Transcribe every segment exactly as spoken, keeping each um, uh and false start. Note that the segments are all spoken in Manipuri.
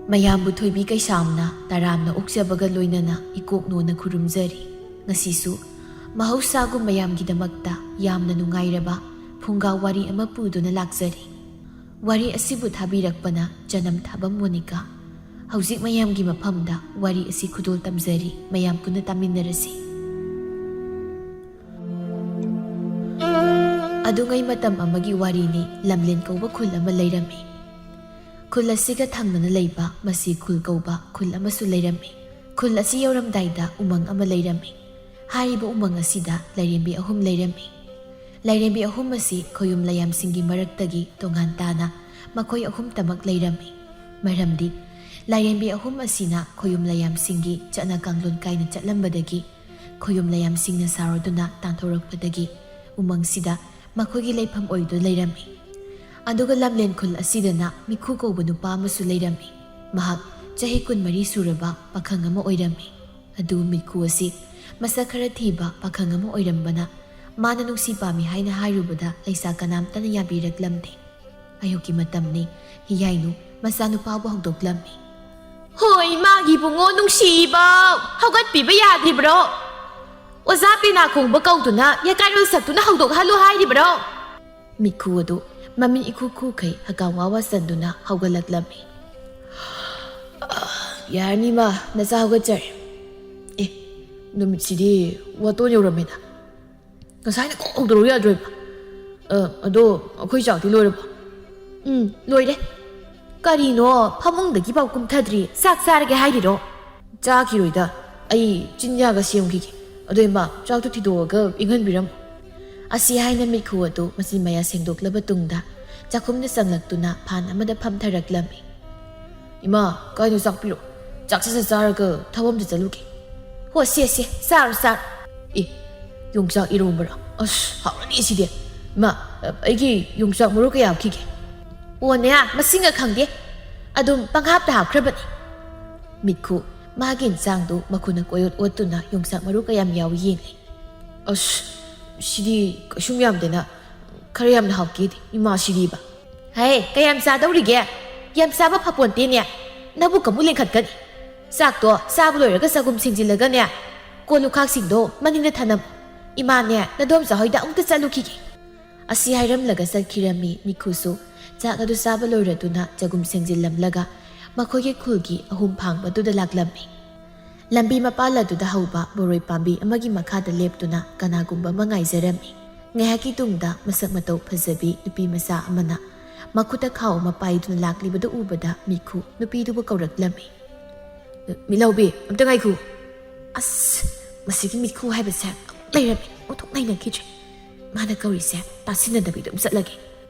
ꯃꯌꯥꯝꯕꯨ ꯊꯣꯏꯕꯤ ꯀꯩꯁꯥꯝꯅ ꯇꯔꯥꯝꯅ ꯑꯣꯛꯆꯕꯒ ꯂꯣꯏꯅꯅ ꯏꯀꯣꯛꯅꯣꯅ ꯈꯨꯔꯨꯝꯖꯔꯤ꯫ ꯉꯁꯤꯁꯨ ꯃꯍꯧꯁꯥꯒꯨꯝ ꯃꯌꯥꯝꯒꯤꯗꯃꯛꯇ ꯌꯥꯝꯅ ꯅꯨꯡꯉꯥꯏꯔꯕ ꯐꯨꯡꯒꯥ ꯋꯥꯔꯤ ꯑꯃ ꯄꯨꯗꯨꯅ ꯂꯥꯛꯆꯔꯤ꯫ ꯋꯥꯔꯤ ꯑꯁꯤꯕꯨ ꯊꯥꯕꯤꯔꯛꯄꯅ ꯆꯅꯝ ꯊꯥꯕꯝ ꯃꯣꯅꯤꯀꯥ꯫ ꯍꯧꯖꯤꯛ ꯃꯌꯥꯝꯒꯤ ꯃꯐꯝꯗ ꯋꯥꯔꯤ ꯑꯁꯤ ꯈꯨꯗꯣꯜ ꯇꯝꯖꯔꯤ, ꯃꯌꯥꯝ ꯄꯨꯟꯅ ꯇꯥꯃꯤꯟꯅꯔꯁꯤ꯫ ꯑꯗꯨꯉꯩ ꯃꯇꯝ ꯑꯃꯒꯤ ꯋꯥꯔꯤꯅꯤ꯫ ꯂꯝꯂꯦꯟ ꯀꯧꯕ ꯈꯨꯜ ꯑꯃ ꯂꯩꯔꯝꯃꯤ꯫ ꯈꯨꯜ ꯑꯁꯤꯒ ꯊꯪꯅꯅ ꯂꯩꯕ ꯃꯁꯤ ꯈꯨꯜ ꯀꯧꯕ ꯈꯨꯜ ꯑꯃꯁꯨ ꯂꯩꯔꯝꯃꯤ꯫ ꯈꯨꯜ ꯑꯁꯤ ꯌꯧꯔꯝꯗꯥꯏꯗ ꯎꯃꯪ ꯑꯃ ꯂꯩꯔꯝꯃꯤ꯫ ꯍꯥꯏꯔꯤꯕ ꯎꯃꯪ ꯑꯁꯤꯗ ꯂꯥꯏꯔꯦꯝꯕꯤ ꯑꯍꯨꯝ ꯂꯩꯔꯝꯃꯤ꯫ ꯂꯥꯏꯔꯦꯝꯕꯤ ꯑꯍꯨꯝ ꯑꯁꯤ ꯈꯣꯌꯨꯝ ꯂꯥꯏꯌꯥꯝꯁꯤꯡꯒꯤ ꯃꯔꯛꯇꯒꯤ ꯇꯣꯉꯥꯟ ꯇꯥꯅ ꯃꯈꯣꯏ ꯑꯍꯨꯝꯇꯃꯛ ꯂꯩꯔꯝꯃꯤ꯫ ꯃꯔꯝꯗꯤ ꯂꯥꯏꯔꯦꯝꯕꯤ ꯑꯍꯨꯝ ꯑꯁꯤꯅ ꯈꯣꯌꯨꯝ ꯂꯥꯏꯌꯥꯝꯁꯤꯡꯒꯤ ꯆꯠꯅ ꯀꯥꯡꯂꯣꯟ ꯀꯥꯏꯅ ꯆꯠꯂꯝꯕꯗꯒꯤ ꯈꯣꯌꯨꯝ ꯂꯥꯏꯌꯥꯝꯁꯤꯡꯅ ꯁꯥꯎꯔꯗꯨꯅ ꯇꯥꯟꯊꯣꯔꯛꯄꯗꯒꯤ ꯎꯃꯪꯁꯤꯗ ꯃꯈꯣꯏꯒꯤ ꯂꯩꯐꯝ ꯑꯣꯏꯗꯨꯅ ꯂꯩꯔꯝꯃꯤ꯫ ꯑꯗꯨꯒ ꯂꯝꯂꯦꯟ ꯈꯨꯜ ꯑꯁꯤꯗꯅ ꯃꯤꯈꯨ ꯀꯧꯕ ꯅꯨꯄꯥ ꯑꯃꯁꯨ ꯂꯩꯔꯝꯃꯤ꯫ ꯃꯍꯥꯛ ꯆꯍꯤ ꯀꯨꯟꯃꯔꯤ ꯁꯨꯔꯕ ꯄꯥꯈꯪ ꯑꯃ ꯑꯣꯏꯔꯝꯃꯤ꯫ ꯑꯗꯨ ꯃꯤꯈꯨ ꯑꯁꯤ ꯃꯁꯛ ꯈꯔ ꯊꯤꯕ ꯄꯥꯈꯪ ꯑꯃ ꯑꯣꯏꯔꯝꯕꯅ ꯃꯥꯅ ꯅꯨꯡꯁꯤ ꯄꯥꯝꯃꯤ ꯍꯥꯏꯅ ꯍꯥꯏꯔꯨꯕꯗ ꯂꯩꯁꯥ ꯀꯅꯥꯝꯇꯅ ꯌꯥꯕꯤꯔꯛꯂꯝꯗꯦ꯫ ꯑꯌꯨꯛꯀꯤ ꯃꯇꯝꯅꯤ꯫ ꯍꯤꯌꯥꯏꯅꯨ ꯃꯆꯥꯅꯨꯄꯥꯕꯨ ꯍꯧꯗꯣꯛꯂꯝꯃꯤ꯫ "ꯍꯣꯏ, ꯃꯥꯒꯤ ꯏꯕꯨꯡꯉꯣ ꯅꯨꯡꯁꯤꯕ, ꯍꯧꯒꯠꯄꯤꯕ ꯌꯥꯗ꯭ꯔꯤꯕ꯭ꯔꯣ? ꯑꯣꯖꯥ ꯄꯦꯅꯥ ꯈꯣꯡꯕ ꯀꯧꯗꯨꯅ ꯌꯥꯀꯥꯏꯔꯣꯜ ꯁꯛꯇꯨꯅ ꯍꯧꯗꯣꯛꯍꯜꯂꯨ ꯍꯥꯏꯔꯤꯕ꯭ꯔꯣ?" ꯃꯤꯠꯈꯨ ꯑꯗꯨ ꯃꯃꯤꯠ ꯏꯈꯨ ꯈꯨꯈꯩ ꯍꯀꯥꯝ ꯋꯥ ꯋꯥ ꯆꯟꯗꯨꯅ ꯍꯧꯒꯠꯂꯛꯂꯝꯃꯤ꯫ "ꯌꯥꯔꯅꯤ ꯃꯥ, ꯅꯆꯥ ꯍꯧꯒꯠꯆꯔꯦ꯫ ꯑꯦ, ꯅꯨꯃꯤꯠꯁꯤꯗꯤ ꯋꯥꯇꯣꯟ ꯌꯧꯔꯝꯃꯦꯅ꯫ ꯉꯁꯥꯏꯅ ꯀꯣꯛ ꯍꯧꯗꯣꯔꯛꯎ ꯌꯥꯗ꯭ꯔꯣ ꯏꯃꯥ? ꯑ, ꯑꯗꯣ ꯑꯩꯈꯣꯏ ꯆꯥꯛꯇꯤ ꯂꯣꯏꯔꯕꯣ?" "ꯎꯝ, ꯂꯣꯏꯔꯦ꯫ ꯀꯔꯤꯅꯣ, ꯐꯃꯨꯡꯗꯒꯤ ꯐꯥꯎ ꯀꯨꯝꯊꯗ꯭ꯔꯤ, ꯆꯥꯛ ꯆꯥꯔꯒꯦ ꯍꯥꯏꯔꯤꯔꯣ?" "ꯆꯥꯈꯤꯔꯣꯏꯗ, ꯑꯩ ꯆꯤꯟꯌꯥꯒ ꯁꯦꯝꯈꯤꯒꯦ꯫ ꯑꯗꯣ ꯏꯃꯥ, ꯆꯥꯛꯇꯨ ꯊꯤꯗꯣꯛꯑꯒ ꯏꯪꯍꯟꯕꯤꯔꯝꯃꯨ꯫" ꯑꯁꯤ ꯍꯥꯏꯅ ꯃꯤꯠꯈꯨ ꯑꯗꯨ ꯃꯆꯤꯟ ꯃꯌꯥ ꯁꯦꯡꯗꯣꯛꯂꯕ ꯇꯨꯡꯗ ꯆꯥꯛꯈꯨꯝꯗ ꯆꯪꯂꯛꯇꯨꯅ ꯐꯥꯟ ꯑꯃꯗ ꯐꯝꯊꯔꯛꯂꯝꯃꯤ꯫ "ꯏꯃꯥ, ꯀꯥꯏꯅꯣ ꯆꯥꯛꯄꯤꯔꯣ꯫ ꯆꯥꯛ ꯁꯠ ꯁꯠ ꯆꯥꯔꯒ ꯊꯕꯛ ꯑꯝꯇ ꯆꯠꯂꯨꯒꯦ꯫" "ꯍꯣ, ꯁꯦ, ꯁꯦ, ꯆꯥꯔꯣ, ꯆꯥꯔꯣ꯫" "ꯑꯦ, ꯌꯣꯡꯆꯥꯛ ꯏꯔꯣꯝꯕꯔꯣ? ꯑꯁ, ꯍꯥꯎꯔꯅꯤ ꯁꯤꯗꯤ꯫ ꯏꯃꯥ, ꯑꯩꯒꯤ ꯌꯣꯡꯆꯥꯛ ꯃꯔꯨ ꯀꯌꯥ ꯍꯥꯞꯈꯤꯒꯦ?" "ꯑꯣꯅꯦ, ꯃꯁꯤꯡꯒ ꯈꯪꯗꯦ꯫ ꯑꯗꯨꯝ ꯄꯪꯍꯥꯞꯇ ꯍꯥꯞꯈ꯭ꯔꯕꯅꯤ꯫" ꯃꯤꯠꯈꯨ ꯃꯥꯒꯤ ꯏꯟꯁꯥꯡꯗꯨ ꯃꯈꯨꯠꯅ ꯀꯣꯏꯑꯣꯠ ꯑꯣꯠꯇꯨꯅ ꯌꯣꯡꯆꯥꯛ ꯃꯔꯨ ꯀꯌꯥꯝ ꯌꯥꯎꯏ ꯌꯦꯡꯂꯤ꯫ "ꯑꯁ, ꯁꯤꯗꯤ ꯀꯩꯁꯨꯝ ꯌꯥꯝꯗꯦꯅ, ꯈꯔ ꯌꯥꯝꯅ ꯍꯥꯞꯀꯦꯗꯤ ꯏꯃꯥ ꯁꯤꯗꯤꯕ꯫" "ꯍꯩ, ꯀꯌꯥꯝ ꯆꯥꯗꯧꯔꯤꯒꯦ? ꯌꯥꯝ ꯆꯥꯕ ꯐꯄꯣꯟꯇꯦꯅꯦ꯫ ꯅꯕꯨꯛ ꯑꯃꯨꯛ ꯂꯦꯡꯈꯠꯀꯅꯤ꯫ ꯆꯥꯛꯇꯣ ꯆꯥꯕ ꯂꯣꯏꯔꯒ ꯆꯒꯨꯝ ꯁꯦꯡꯖꯤꯜꯂꯒꯅꯦ, ꯀꯣꯜ ꯂꯨꯈꯥꯛꯁꯤꯡꯗꯣ ꯃꯅꯤꯡꯗ ꯊꯅꯝ꯫ ꯏꯃꯥꯅꯦ, ꯅꯗꯣꯝꯆꯥ ꯍꯣꯏꯗ ꯑꯃꯨꯛꯇ ꯆꯠꯂꯨꯈꯤꯒꯦ꯫ ꯑꯁꯤ ꯍꯥꯏꯔꯝꯂꯒ ꯆꯠꯈꯤꯔꯝꯃꯤ꯫ ꯃꯤꯈꯨꯁꯨ ꯆꯥꯛ ꯑꯗꯨ ꯆꯥꯕ ꯂꯣꯏꯔꯗꯨꯅ ꯆꯒꯨꯝ ꯁꯦꯡꯖꯤꯜꯂꯝꯂꯒ ꯃꯈꯣꯏꯒꯤ ꯈꯨꯜꯒꯤ ꯑꯍꯨꯝ ꯐꯥꯡꯕꯗꯨꯗ ꯂꯥꯛꯂꯝꯃꯤ꯫ ꯂꯝꯕꯤ ꯃꯄꯥꯜ ꯑꯗꯨꯗ ꯍꯧꯕ ꯕꯣꯔꯣꯏ ꯄꯥꯝꯕꯤ ꯑꯃꯒꯤ ꯃꯈꯥꯗ ꯂꯦꯞꯇꯨꯅ ꯀꯅꯥꯒꯨꯝꯕ ꯑꯃ ꯉꯥꯏꯖꯔꯝꯃꯤ꯫ ꯉꯥꯏꯍꯥꯛꯀꯤ ꯇꯨꯡꯗ ꯃꯁꯛ ꯃꯇꯧ ꯐꯖꯕꯤ ꯅꯨꯄꯤ ꯃꯆꯥ ꯑꯃꯅ ꯃꯈꯨꯠꯇ ꯈꯥꯎ ꯑꯃ ꯄꯥꯏꯗꯨꯅ ꯂꯥꯛꯂꯤꯕꯗꯨ ꯎꯕꯗ ꯃꯤꯈꯨ ꯅꯨꯄꯤꯗꯨꯕꯨ ꯀꯧꯔꯛꯂꯝꯃꯤ꯫ "ꯃꯤꯠꯂꯥꯎꯕꯤ, ꯑꯝꯇ ꯉꯥꯏꯈꯣ꯫ ꯑꯁ, ꯃꯁꯤꯒꯤ ꯃꯤꯈꯨ ꯍꯥꯏꯕꯁꯦ ꯑꯃꯨꯛ ꯂꯩꯔꯝꯃꯤ, ꯑꯣꯟꯊꯣꯛ ꯅꯩꯅꯈꯤꯗ꯭ꯔꯦ꯫ ꯃꯥꯅ ꯀꯧꯔꯤꯁꯦ ꯇꯥꯁꯤꯟꯅꯗꯕꯤ ꯑꯗꯨꯝ ꯆꯠꯂꯒꯦ꯫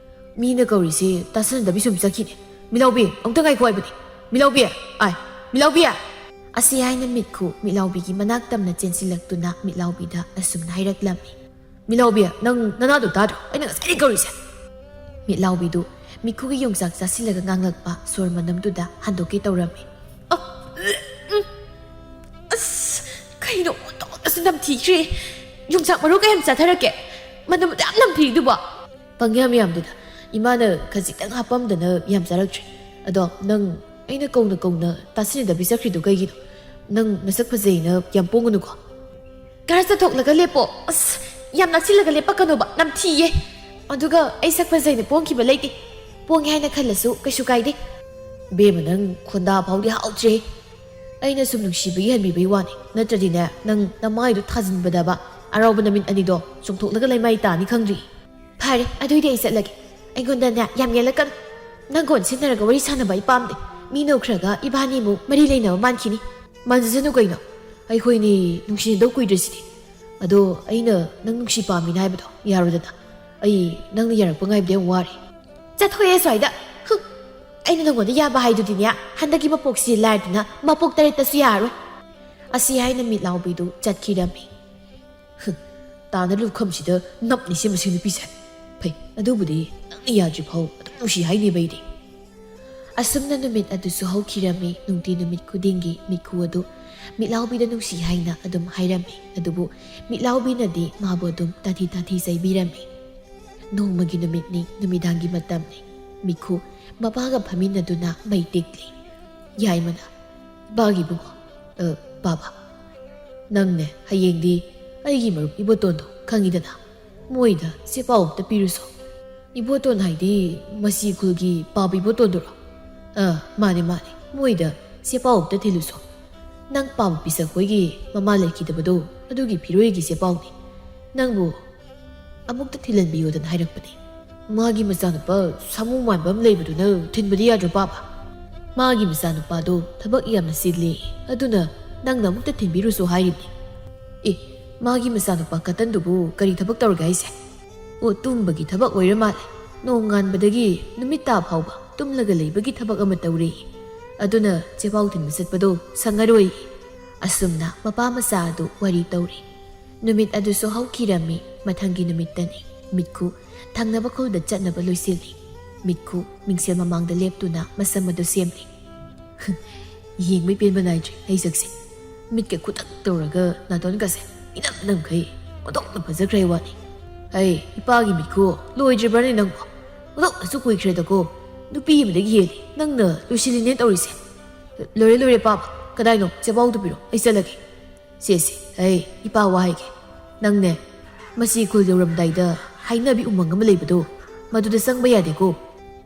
ꯃꯤꯅ ꯀꯧꯔꯤꯁꯦ ꯇꯥꯁꯤꯟꯅꯗꯕꯤ ꯁꯨꯝ ꯆꯠꯈꯤꯅꯦ꯫ ꯃꯤꯠꯂꯥꯎꯕꯤ, ꯑꯝꯇ ꯉꯥꯏꯈꯣ ꯍꯥꯏꯕꯅꯤ꯫ ꯃꯤꯠꯂꯥꯎꯕꯤ, ꯑꯥꯏ, ꯃꯤꯠꯂꯥꯎꯕꯤ!" ꯑꯁꯤ ꯍꯥꯏꯅ ꯃꯤꯠꯈꯨ ꯃꯤꯠꯂꯥꯎꯕꯤꯒꯤ ꯃꯅꯥꯛ ꯇꯝꯅ ꯆꯦꯟꯁꯤꯜꯂꯛꯇꯨꯅ ꯃꯤꯠꯂꯥꯎꯕꯤꯗ ꯑꯁꯨꯝꯅ ꯍꯥꯏꯔꯛꯂꯝꯃꯤ꯫ "ꯃꯤꯠꯂꯥꯎꯕꯤ, ꯅꯪ ꯅꯅꯥꯗꯣ ꯇꯥꯗ꯭ꯔꯣ? ꯑꯩꯅ ꯉꯁꯥꯏꯗꯩ ꯀꯧꯔꯤꯁꯦ!" ꯃꯤꯠꯂꯥꯎꯕꯤꯗꯨ ꯃꯤꯈꯨꯒꯤ ꯌꯣꯡꯆꯥꯛ ꯆꯥꯁꯤꯜꯂꯒ ꯉꯥꯡꯂꯛꯄ ꯁꯣꯔ ꯃꯅꯝꯗꯨꯗ ꯍꯟꯗꯣꯛꯀꯦ ꯇꯧꯔꯝꯃꯤ꯫ "ꯑ, ꯎꯝ, ꯑꯁ, ꯀꯩꯅꯣ ꯑꯣꯟꯊꯣꯛꯅꯁꯨ ꯅꯝꯊꯤꯈ꯭ꯔꯦ! ꯌꯣꯡꯆꯥꯛ ꯃꯔꯨ ꯀꯌꯥꯝ ꯆꯥꯊꯔꯛꯀꯦ? ꯃꯅꯝ ꯑꯗꯨ ꯌꯥꯝ ꯅꯝꯊꯤꯗꯨꯕꯣ?" "ꯄꯪꯌꯥꯝ ꯌꯥꯝꯗꯨꯗ, ꯏꯃꯥꯅ ꯈꯖꯤꯛꯇꯪ ꯍꯥꯞꯄꯝꯗꯅ ꯌꯥꯝ ꯆꯥꯔꯛꯇ꯭ꯔꯦ꯫ ꯑꯗꯣ ꯅꯪ ꯑꯩꯅ ꯀꯧꯅ ꯀꯧꯅ ꯇꯥꯁꯤꯟꯅꯗꯕꯤ ꯆꯠꯈ꯭ꯔꯤꯗꯣ ꯀꯩꯒꯤꯅꯣ? ꯅꯪ ꯅꯁꯛ ꯐꯖꯩꯅ ꯌꯥꯝ ꯄꯣꯡꯒꯅꯨꯀꯣ꯫" "ꯈꯔ ꯆꯠꯊꯣꯛꯂꯒ ꯂꯦꯞꯄꯣ꯫ ꯑꯁ, ꯌꯥꯝ ꯅꯛꯁꯤꯜꯂꯒ ꯂꯦꯞꯄꯛꯀꯅꯣꯕ, ꯅꯝꯊꯤꯌꯦ꯫ ꯑꯗꯨꯒ ꯑꯩ ꯁꯛ ꯐꯖꯩꯅ ꯄꯣꯡꯈꯤꯕ ꯂꯩꯇꯦ꯫ ꯄꯣꯡꯉꯦ ꯍꯥꯏꯅ ꯈꯜꯂꯁꯨ ꯀꯩꯁꯨ ꯀꯥꯏꯗꯦ꯫" "ꯕꯦꯝꯃ, ꯅꯪ ꯈꯣꯟꯗꯥ ꯐꯥꯎꯗꯤ ꯍꯥꯎꯗ꯭ꯔꯦ꯫ ꯑꯩꯅ ꯁꯨꯝ ꯅꯨꯡꯁꯤꯕꯒꯤ ꯍꯟꯕꯤꯕꯩ ꯋꯥꯅꯤ꯫ ꯅꯠꯇ꯭ꯔꯗꯤꯅꯦ, ꯅꯪ ꯅꯃꯥꯏꯗꯣ ꯊꯥꯖꯤꯟꯕꯗꯕ ꯑꯔꯥꯎꯕ ꯅꯃꯤꯠ ꯑꯅꯤꯗꯣ ꯆꯣꯡꯊꯣꯛꯂꯒ ꯂꯩꯃꯥꯏ ꯇꯥꯅꯤ ꯈꯪꯗ꯭ꯔꯤ꯫" "ꯐꯔꯦ, ꯑꯗꯨꯏꯗꯤ ꯑꯩ ꯆꯠꯂꯒꯦ꯫ ꯑꯩꯉꯣꯟꯗꯅꯦ ꯌꯥꯝ ꯌꯦꯜꯂꯛꯀꯅꯨ꯫ ꯅꯪꯒ ꯑꯣꯟꯁꯤꯟꯅꯔꯒ ꯋꯥꯔꯤ ꯁꯥꯟꯅꯕ ꯑꯩ ꯄꯥꯝꯗꯦ꯫ ꯃꯤ ꯅꯧꯈ꯭ꯔꯒ ꯏꯕꯥꯅꯤꯃꯨꯛ ꯃꯔꯤ ꯂꯩꯅꯕ ꯃꯥꯟꯈꯤꯅꯤ꯫" "ꯃꯥꯟꯖꯁꯅꯨ ꯀꯩꯅꯣ? ꯑꯩꯈꯣꯏꯅꯤ ꯅꯨꯡꯁꯤꯅꯗꯧ ꯀꯨꯏꯗ꯭ꯔꯤꯁꯤꯗꯤ꯫ ꯑꯗꯣ ꯑꯩꯅ ꯅꯪ ꯅꯨꯡꯁꯤ ꯄꯥꯝꯃꯤꯅ ꯍꯥꯏꯕꯗꯣ ꯌꯥꯔꯣꯏꯗꯅ꯫ ꯑꯩ ꯅꯪꯅ ꯌꯥꯔꯛꯄ ꯉꯥꯏꯕꯗ ꯌꯥꯝ ꯋꯥꯔꯦ꯫" "ꯆꯠꯊꯣꯛꯑꯦ ꯑꯁ꯭ꯋꯥꯏꯗ꯫ ꯍꯨ, ꯑꯩꯅ ꯅꯪꯉꯣꯟꯗ ꯌꯥꯕ ꯍꯥꯏꯗꯨꯗꯤꯅꯦ, ꯍꯟꯗꯛꯀꯤ ꯃꯄꯣꯛꯁꯤ ꯂꯥꯏꯔꯗꯅ ꯃꯄꯣꯛ ꯇꯔꯦꯠꯇꯁꯨ ꯌꯥꯔꯔꯣꯏ꯫" ꯑꯁꯤ ꯍꯥꯏꯅ ꯃꯤꯠꯂꯥꯎꯕꯤꯗꯨ ꯆꯠꯈꯤꯔꯝꯃꯤ꯫ "ꯍꯨ, ꯇꯥꯅ ꯂꯨꯈꯝꯁꯤꯗ ꯅꯞꯅꯤꯁꯦ ꯃꯁꯤ ꯅꯨꯄꯤꯁꯦ꯫ ꯐꯩ, ꯑꯗꯨꯕꯨꯗꯤ ꯅꯪꯅ ꯌꯥꯗ꯭ꯔꯤ ꯐꯥꯎ ꯑꯗꯨꯝ ꯅꯨꯡꯁꯤ ꯍꯥꯏꯅꯦꯕ ꯑꯩꯗꯤ꯫" ꯑꯁꯨꯝꯅ ꯅꯨꯃꯤꯠ ꯑꯗꯨꯁꯨ ꯍꯧꯈꯤꯔꯝꯃꯤ꯫ ꯅꯨꯡꯇꯤ ꯅꯨꯃꯤꯠ ꯈꯨꯗꯤꯡꯒꯤ ꯃꯤꯈꯨ ꯑꯗꯨ ꯃꯤꯠꯂꯥꯎꯕꯤꯗ ꯅꯨꯡꯁꯤ ꯍꯥꯏꯅ ꯑꯗꯨꯝ ꯍꯥꯏꯔꯝꯃꯤ꯫ ꯑꯗꯨꯕꯨ ꯃꯤꯠꯂꯥꯎꯕꯤꯅꯗꯤ ꯃꯥꯕꯨ ꯑꯗꯨꯝ ꯇꯥꯊꯤ ꯇꯥꯊꯤ ꯆꯩꯕꯤꯔꯝꯃꯤ꯫ ꯅꯣꯡꯃꯒꯤ ꯅꯨꯃꯤꯠꯅꯤ, ꯅꯨꯃꯤꯗꯥꯡꯒꯤ ꯃꯇꯝꯅꯤ꯫ ꯃꯤꯈꯨ ꯃꯄꯥꯒ ꯐꯝꯃꯤꯟꯅꯗꯨꯅ ꯃꯩ ꯇꯤꯛꯂꯤ꯫ ꯌꯥꯏꯃꯅ, "ꯏꯄꯥꯒꯤ ꯏꯕꯨꯡꯉꯣ, ꯑ, ꯄꯥꯕ, ꯅꯪꯅꯦ ꯍꯌꯦꯡꯗꯤ ꯑꯩꯒꯤ ꯃꯔꯨꯞ ꯏꯕꯣꯇꯣꯟꯗꯣ ꯈꯪꯉꯤꯗꯅ, ꯃꯣꯏꯗ ꯆꯦꯄꯥꯎ ꯑꯝꯇ ꯄꯤꯔꯨꯁꯣ꯫ ꯏꯕꯣꯇꯣꯟ ꯍꯥꯏꯗꯤ ꯃꯁꯤ ꯈꯨꯜꯒꯤ ꯄꯥꯕ ꯏꯕꯣꯇꯣꯟꯗꯨꯔꯣ? ꯑ, ꯃꯥꯅꯦ, ꯃꯥꯅꯦ, ꯃꯣꯏꯗ ꯆꯦꯄꯥꯎ ꯑꯝꯇ ꯊꯤꯜꯂꯨꯁꯣ꯫ ꯅꯪ ꯄꯥꯕ ꯄꯤꯁꯛ ꯍꯣꯏꯒꯤ ꯃꯃꯥ ꯂꯩꯈꯤꯗꯕꯗꯣ ꯑꯗꯨꯒꯤ ꯐꯤꯔꯣꯏꯒꯤ ꯆꯦꯄꯥꯎꯅꯤ꯫ ꯅꯪꯕꯨ ꯑꯃꯨꯛꯇ ꯊꯤꯜꯍꯟꯕꯤꯌꯣꯗꯅ ꯍꯥꯏꯔꯛꯄꯅꯤ꯫ ꯃꯥꯒꯤ ꯃꯆꯥꯅꯨꯄꯥ ꯁꯥꯃꯨ ꯃꯥꯟꯕ ꯑꯃ ꯂꯩꯕꯗꯨꯅ ꯊꯤꯟꯕꯗꯤ ꯌꯥꯗ꯭ꯔꯣ, ꯄꯥꯕ? ꯃꯥꯒꯤ ꯃꯆꯥꯅꯨꯄꯥꯗꯣ ꯊꯕꯛ ꯌꯥꯝꯅ ꯆꯤꯜꯂꯤ, ꯑꯗꯨꯅ ꯅꯪꯅ ꯑꯃꯨꯛꯇ ꯊꯤꯟꯕꯤꯔꯨꯁꯣ ꯍꯥꯏꯔꯤꯕꯅꯤ꯫" "ꯑꯦ, ꯃꯥꯒꯤ ꯃꯆꯥꯅꯨꯄꯥ ꯀꯇꯟꯗꯨꯕꯨ ꯀꯔꯤ ꯊꯕꯛ ꯇꯧꯔꯒꯦ ꯍꯥꯏꯁꯦ?" "ꯑꯣ, ꯇꯨꯝꯕꯒꯤ ꯊꯕꯛ ꯑꯣꯏꯔ ꯃꯥꯜꯂꯦ꯫ ꯅꯣꯡꯉꯥꯟꯕꯗꯒꯤ ꯅꯨꯃꯤꯠ ꯇꯥ ꯐꯥꯎꯕ ꯇꯨꯝꯂꯒ ꯂꯩꯕꯒꯤ ꯊꯕꯛ ꯑꯃ ꯇꯧꯔꯤ꯫ ꯑꯗꯨꯅ ꯆꯦꯄꯥꯎ ꯊꯤꯟꯕ ꯆꯠꯄꯗꯣ ꯁꯪꯉꯔꯣꯏ꯫" ꯑꯁꯨꯝꯅ ꯃꯄꯥ ꯃꯆꯥ ꯑꯗꯨ ꯋꯥꯔꯤ ꯇꯧꯔꯤ꯫ ꯅꯨꯃꯤꯠ ꯑꯗꯨꯁꯨ ꯍꯧꯈꯤꯔꯝꯃꯤ꯫ ꯃꯊꯪꯒꯤ ꯅꯨꯃꯤꯠꯇꯅꯤ꯫ ꯃꯤꯠꯈꯨ ꯊꯪꯅꯕ ꯈꯨꯜꯗ ꯆꯠꯅꯕ ꯂꯣꯏꯁꯤꯜꯂꯤ꯫ ꯃꯤꯠꯈꯨ ꯃꯤꯡꯁꯦꯜ ꯃꯃꯥꯡꯗ ꯂꯦꯞꯇꯨꯅ ꯃꯁꯝ ꯑꯗꯨ ꯁꯦꯝꯂꯤ꯫ "ꯌꯦꯡꯕꯩ ꯄꯦꯟꯕ ꯅꯥꯏꯗ꯭ꯔꯦ ꯑꯩ ꯁꯛꯁꯦ꯫ ꯃꯤꯠꯀ ꯈꯨꯇꯛ ꯇꯧꯔꯒ ꯅꯥꯇꯣꯟꯒꯁꯦ ꯏꯅꯝ ꯅꯝꯈꯩ ꯑꯣꯟꯊꯣꯛꯅ ꯐꯖꯈ꯭ꯔꯦ ꯋꯥꯅꯤ꯫ ꯑꯩ ꯏꯄꯥꯒꯤ ꯃꯤꯠꯈꯨ ꯂꯣꯏꯗ꯭ꯔꯤꯕ꯭ꯔꯅꯦ ꯅꯪꯕꯣ? ꯑꯣꯟꯊꯣꯛꯅꯁꯨ ꯀꯨꯏꯈ꯭ꯔꯦꯗꯀꯣ꯫ ꯅꯨꯄꯤ ꯑꯃꯗꯒꯤ ꯍꯦꯜꯂꯤ ꯅꯪꯅ ꯂꯣꯏꯁꯤꯜꯂꯤꯅꯦ ꯇꯧꯔꯤꯁꯦ꯫ ꯂꯣꯏꯔꯦ, ꯂꯣꯏꯔꯦ, ꯄꯥꯕ, ꯀꯗꯥꯏꯅꯣ? ꯆꯦꯄꯥꯎꯗꯨ ꯄꯤꯔꯣ, ꯑꯩ ꯆꯠꯂꯒꯦ꯫" "ꯁꯦ, ꯁꯦ, ꯑꯩ ꯏꯄꯥ ꯋꯥ ꯍꯥꯏꯒꯦ꯫ ꯅꯪꯅꯦ, ꯃꯁꯤ ꯈꯨꯜ ꯌꯧꯔꯝꯗꯥꯏꯗ ꯍꯥꯏꯅꯕꯤ ꯎꯃꯪ ꯑꯃ ꯂꯩꯕꯗꯣ, ꯃꯗꯨꯗ ꯆꯪꯕ ꯌꯥꯗꯦꯀꯣ꯫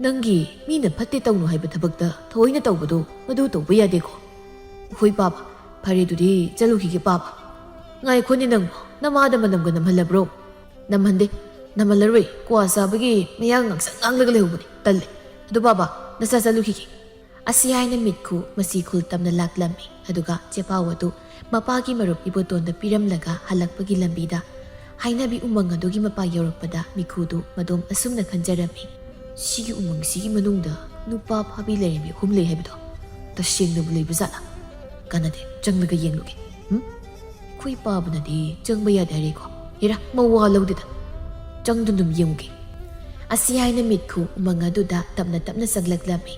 ꯅꯪꯒꯤ ꯃꯤꯅ ꯐꯠꯇꯦ ꯇꯧꯅꯨ ꯍꯥꯏꯕ ꯊꯕꯛꯇ ꯊꯑꯣꯏꯅ ꯇꯧꯕꯗꯣ, ꯃꯗꯨ ꯇꯧꯕ ꯌꯥꯗꯦꯀꯣ꯫" "ꯍꯣꯏ ꯄꯥꯕ, ꯐꯔꯦ, ꯑꯗꯨꯗꯤ ꯆꯠꯂꯨꯈꯤꯒꯦ ꯄꯥꯕ꯫" "ꯉꯥꯏꯈꯣꯅꯦ ꯅꯪꯕꯣ, ꯅꯃꯥꯗ ꯃꯅꯝꯒ ꯅꯝꯍꯜꯂꯕ꯭ꯔꯣ?" "ꯅꯝꯍꯟꯗꯦ, ꯅꯝꯍꯜꯂꯔꯣꯏ꯫ ꯀ꯭ꯋꯥ ꯆꯥꯕꯒꯤ ꯃꯌꯥ ꯉꯥꯡꯁꯪ ꯉꯥꯡꯂꯒ ꯂꯩꯍꯧꯕꯅꯤ꯫ ꯇꯜꯂꯦ꯫ ꯑꯗꯣ ꯄꯥꯕ, ꯅꯆꯥ ꯆꯠꯂꯨꯈꯤꯒꯦ꯫" ꯑꯁꯤ ꯍꯥꯏꯅ ꯃꯤꯠꯈꯨ ꯃꯁꯤ ꯈꯨꯜ ꯇꯝꯅ ꯂꯥꯛꯂꯝꯃꯤ꯫ ꯑꯗꯨꯒ ꯆꯦꯄꯥꯎ ꯑꯗꯨ ꯃꯄꯥꯒꯤ ꯃꯔꯨꯞ ꯏꯕꯣꯇꯣꯟꯗ ꯄꯤꯔꯝꯂꯒ ꯍꯜꯂꯛꯄꯒꯤ ꯂꯝꯕꯤꯗ ꯍꯥꯏꯅꯕꯤ ꯎꯃꯪ ꯑꯗꯨꯒꯤ ꯃꯄꯥ ꯌꯧꯔꯛꯄꯗ ꯃꯤꯈꯨꯗꯨ ꯃꯗꯣꯝ ꯑꯁꯨꯝꯅ ꯈꯟꯖꯔꯝꯃꯤ, "ꯁꯤꯒꯤ ꯎꯃꯪꯁꯤꯒꯤ ꯃꯅꯨꯡꯗ ꯅꯨꯄꯥ ꯐꯥꯕꯤ ꯂꯩꯔꯦꯝꯕꯤ ꯑꯍꯨꯝ ꯂꯩ ꯍꯥꯏꯕꯗꯣ ꯇꯁꯦꯡꯅꯕꯨ ꯂꯩꯕ ꯖꯥꯠꯂꯥ? ꯀꯥꯟꯅꯗꯦ, ꯆꯪꯂꯒ ꯌꯦꯡꯂꯨꯒꯦ꯫ ꯎꯝ? ꯑꯩꯈꯣꯏ ꯄꯥꯕꯅꯗꯤ ꯆꯪꯕ ꯌꯥꯗꯦ ꯍꯥꯏꯔꯦꯀꯣ꯫ ꯍꯦꯔꯥ, ꯃꯋꯥ ꯂꯧꯗꯦꯗ꯫ ꯆꯪꯗꯨꯅ ꯑꯗꯨꯝ ꯌꯦꯡꯉꯨꯒꯦ꯫" ꯑꯁꯤ ꯍꯥꯏꯅ ꯃꯤꯠꯈꯨ ꯎꯃꯪ ꯑꯗꯨꯗ ꯇꯞꯅ ꯇꯞꯅ ꯆꯪꯂꯛꯂꯝꯃꯤ꯫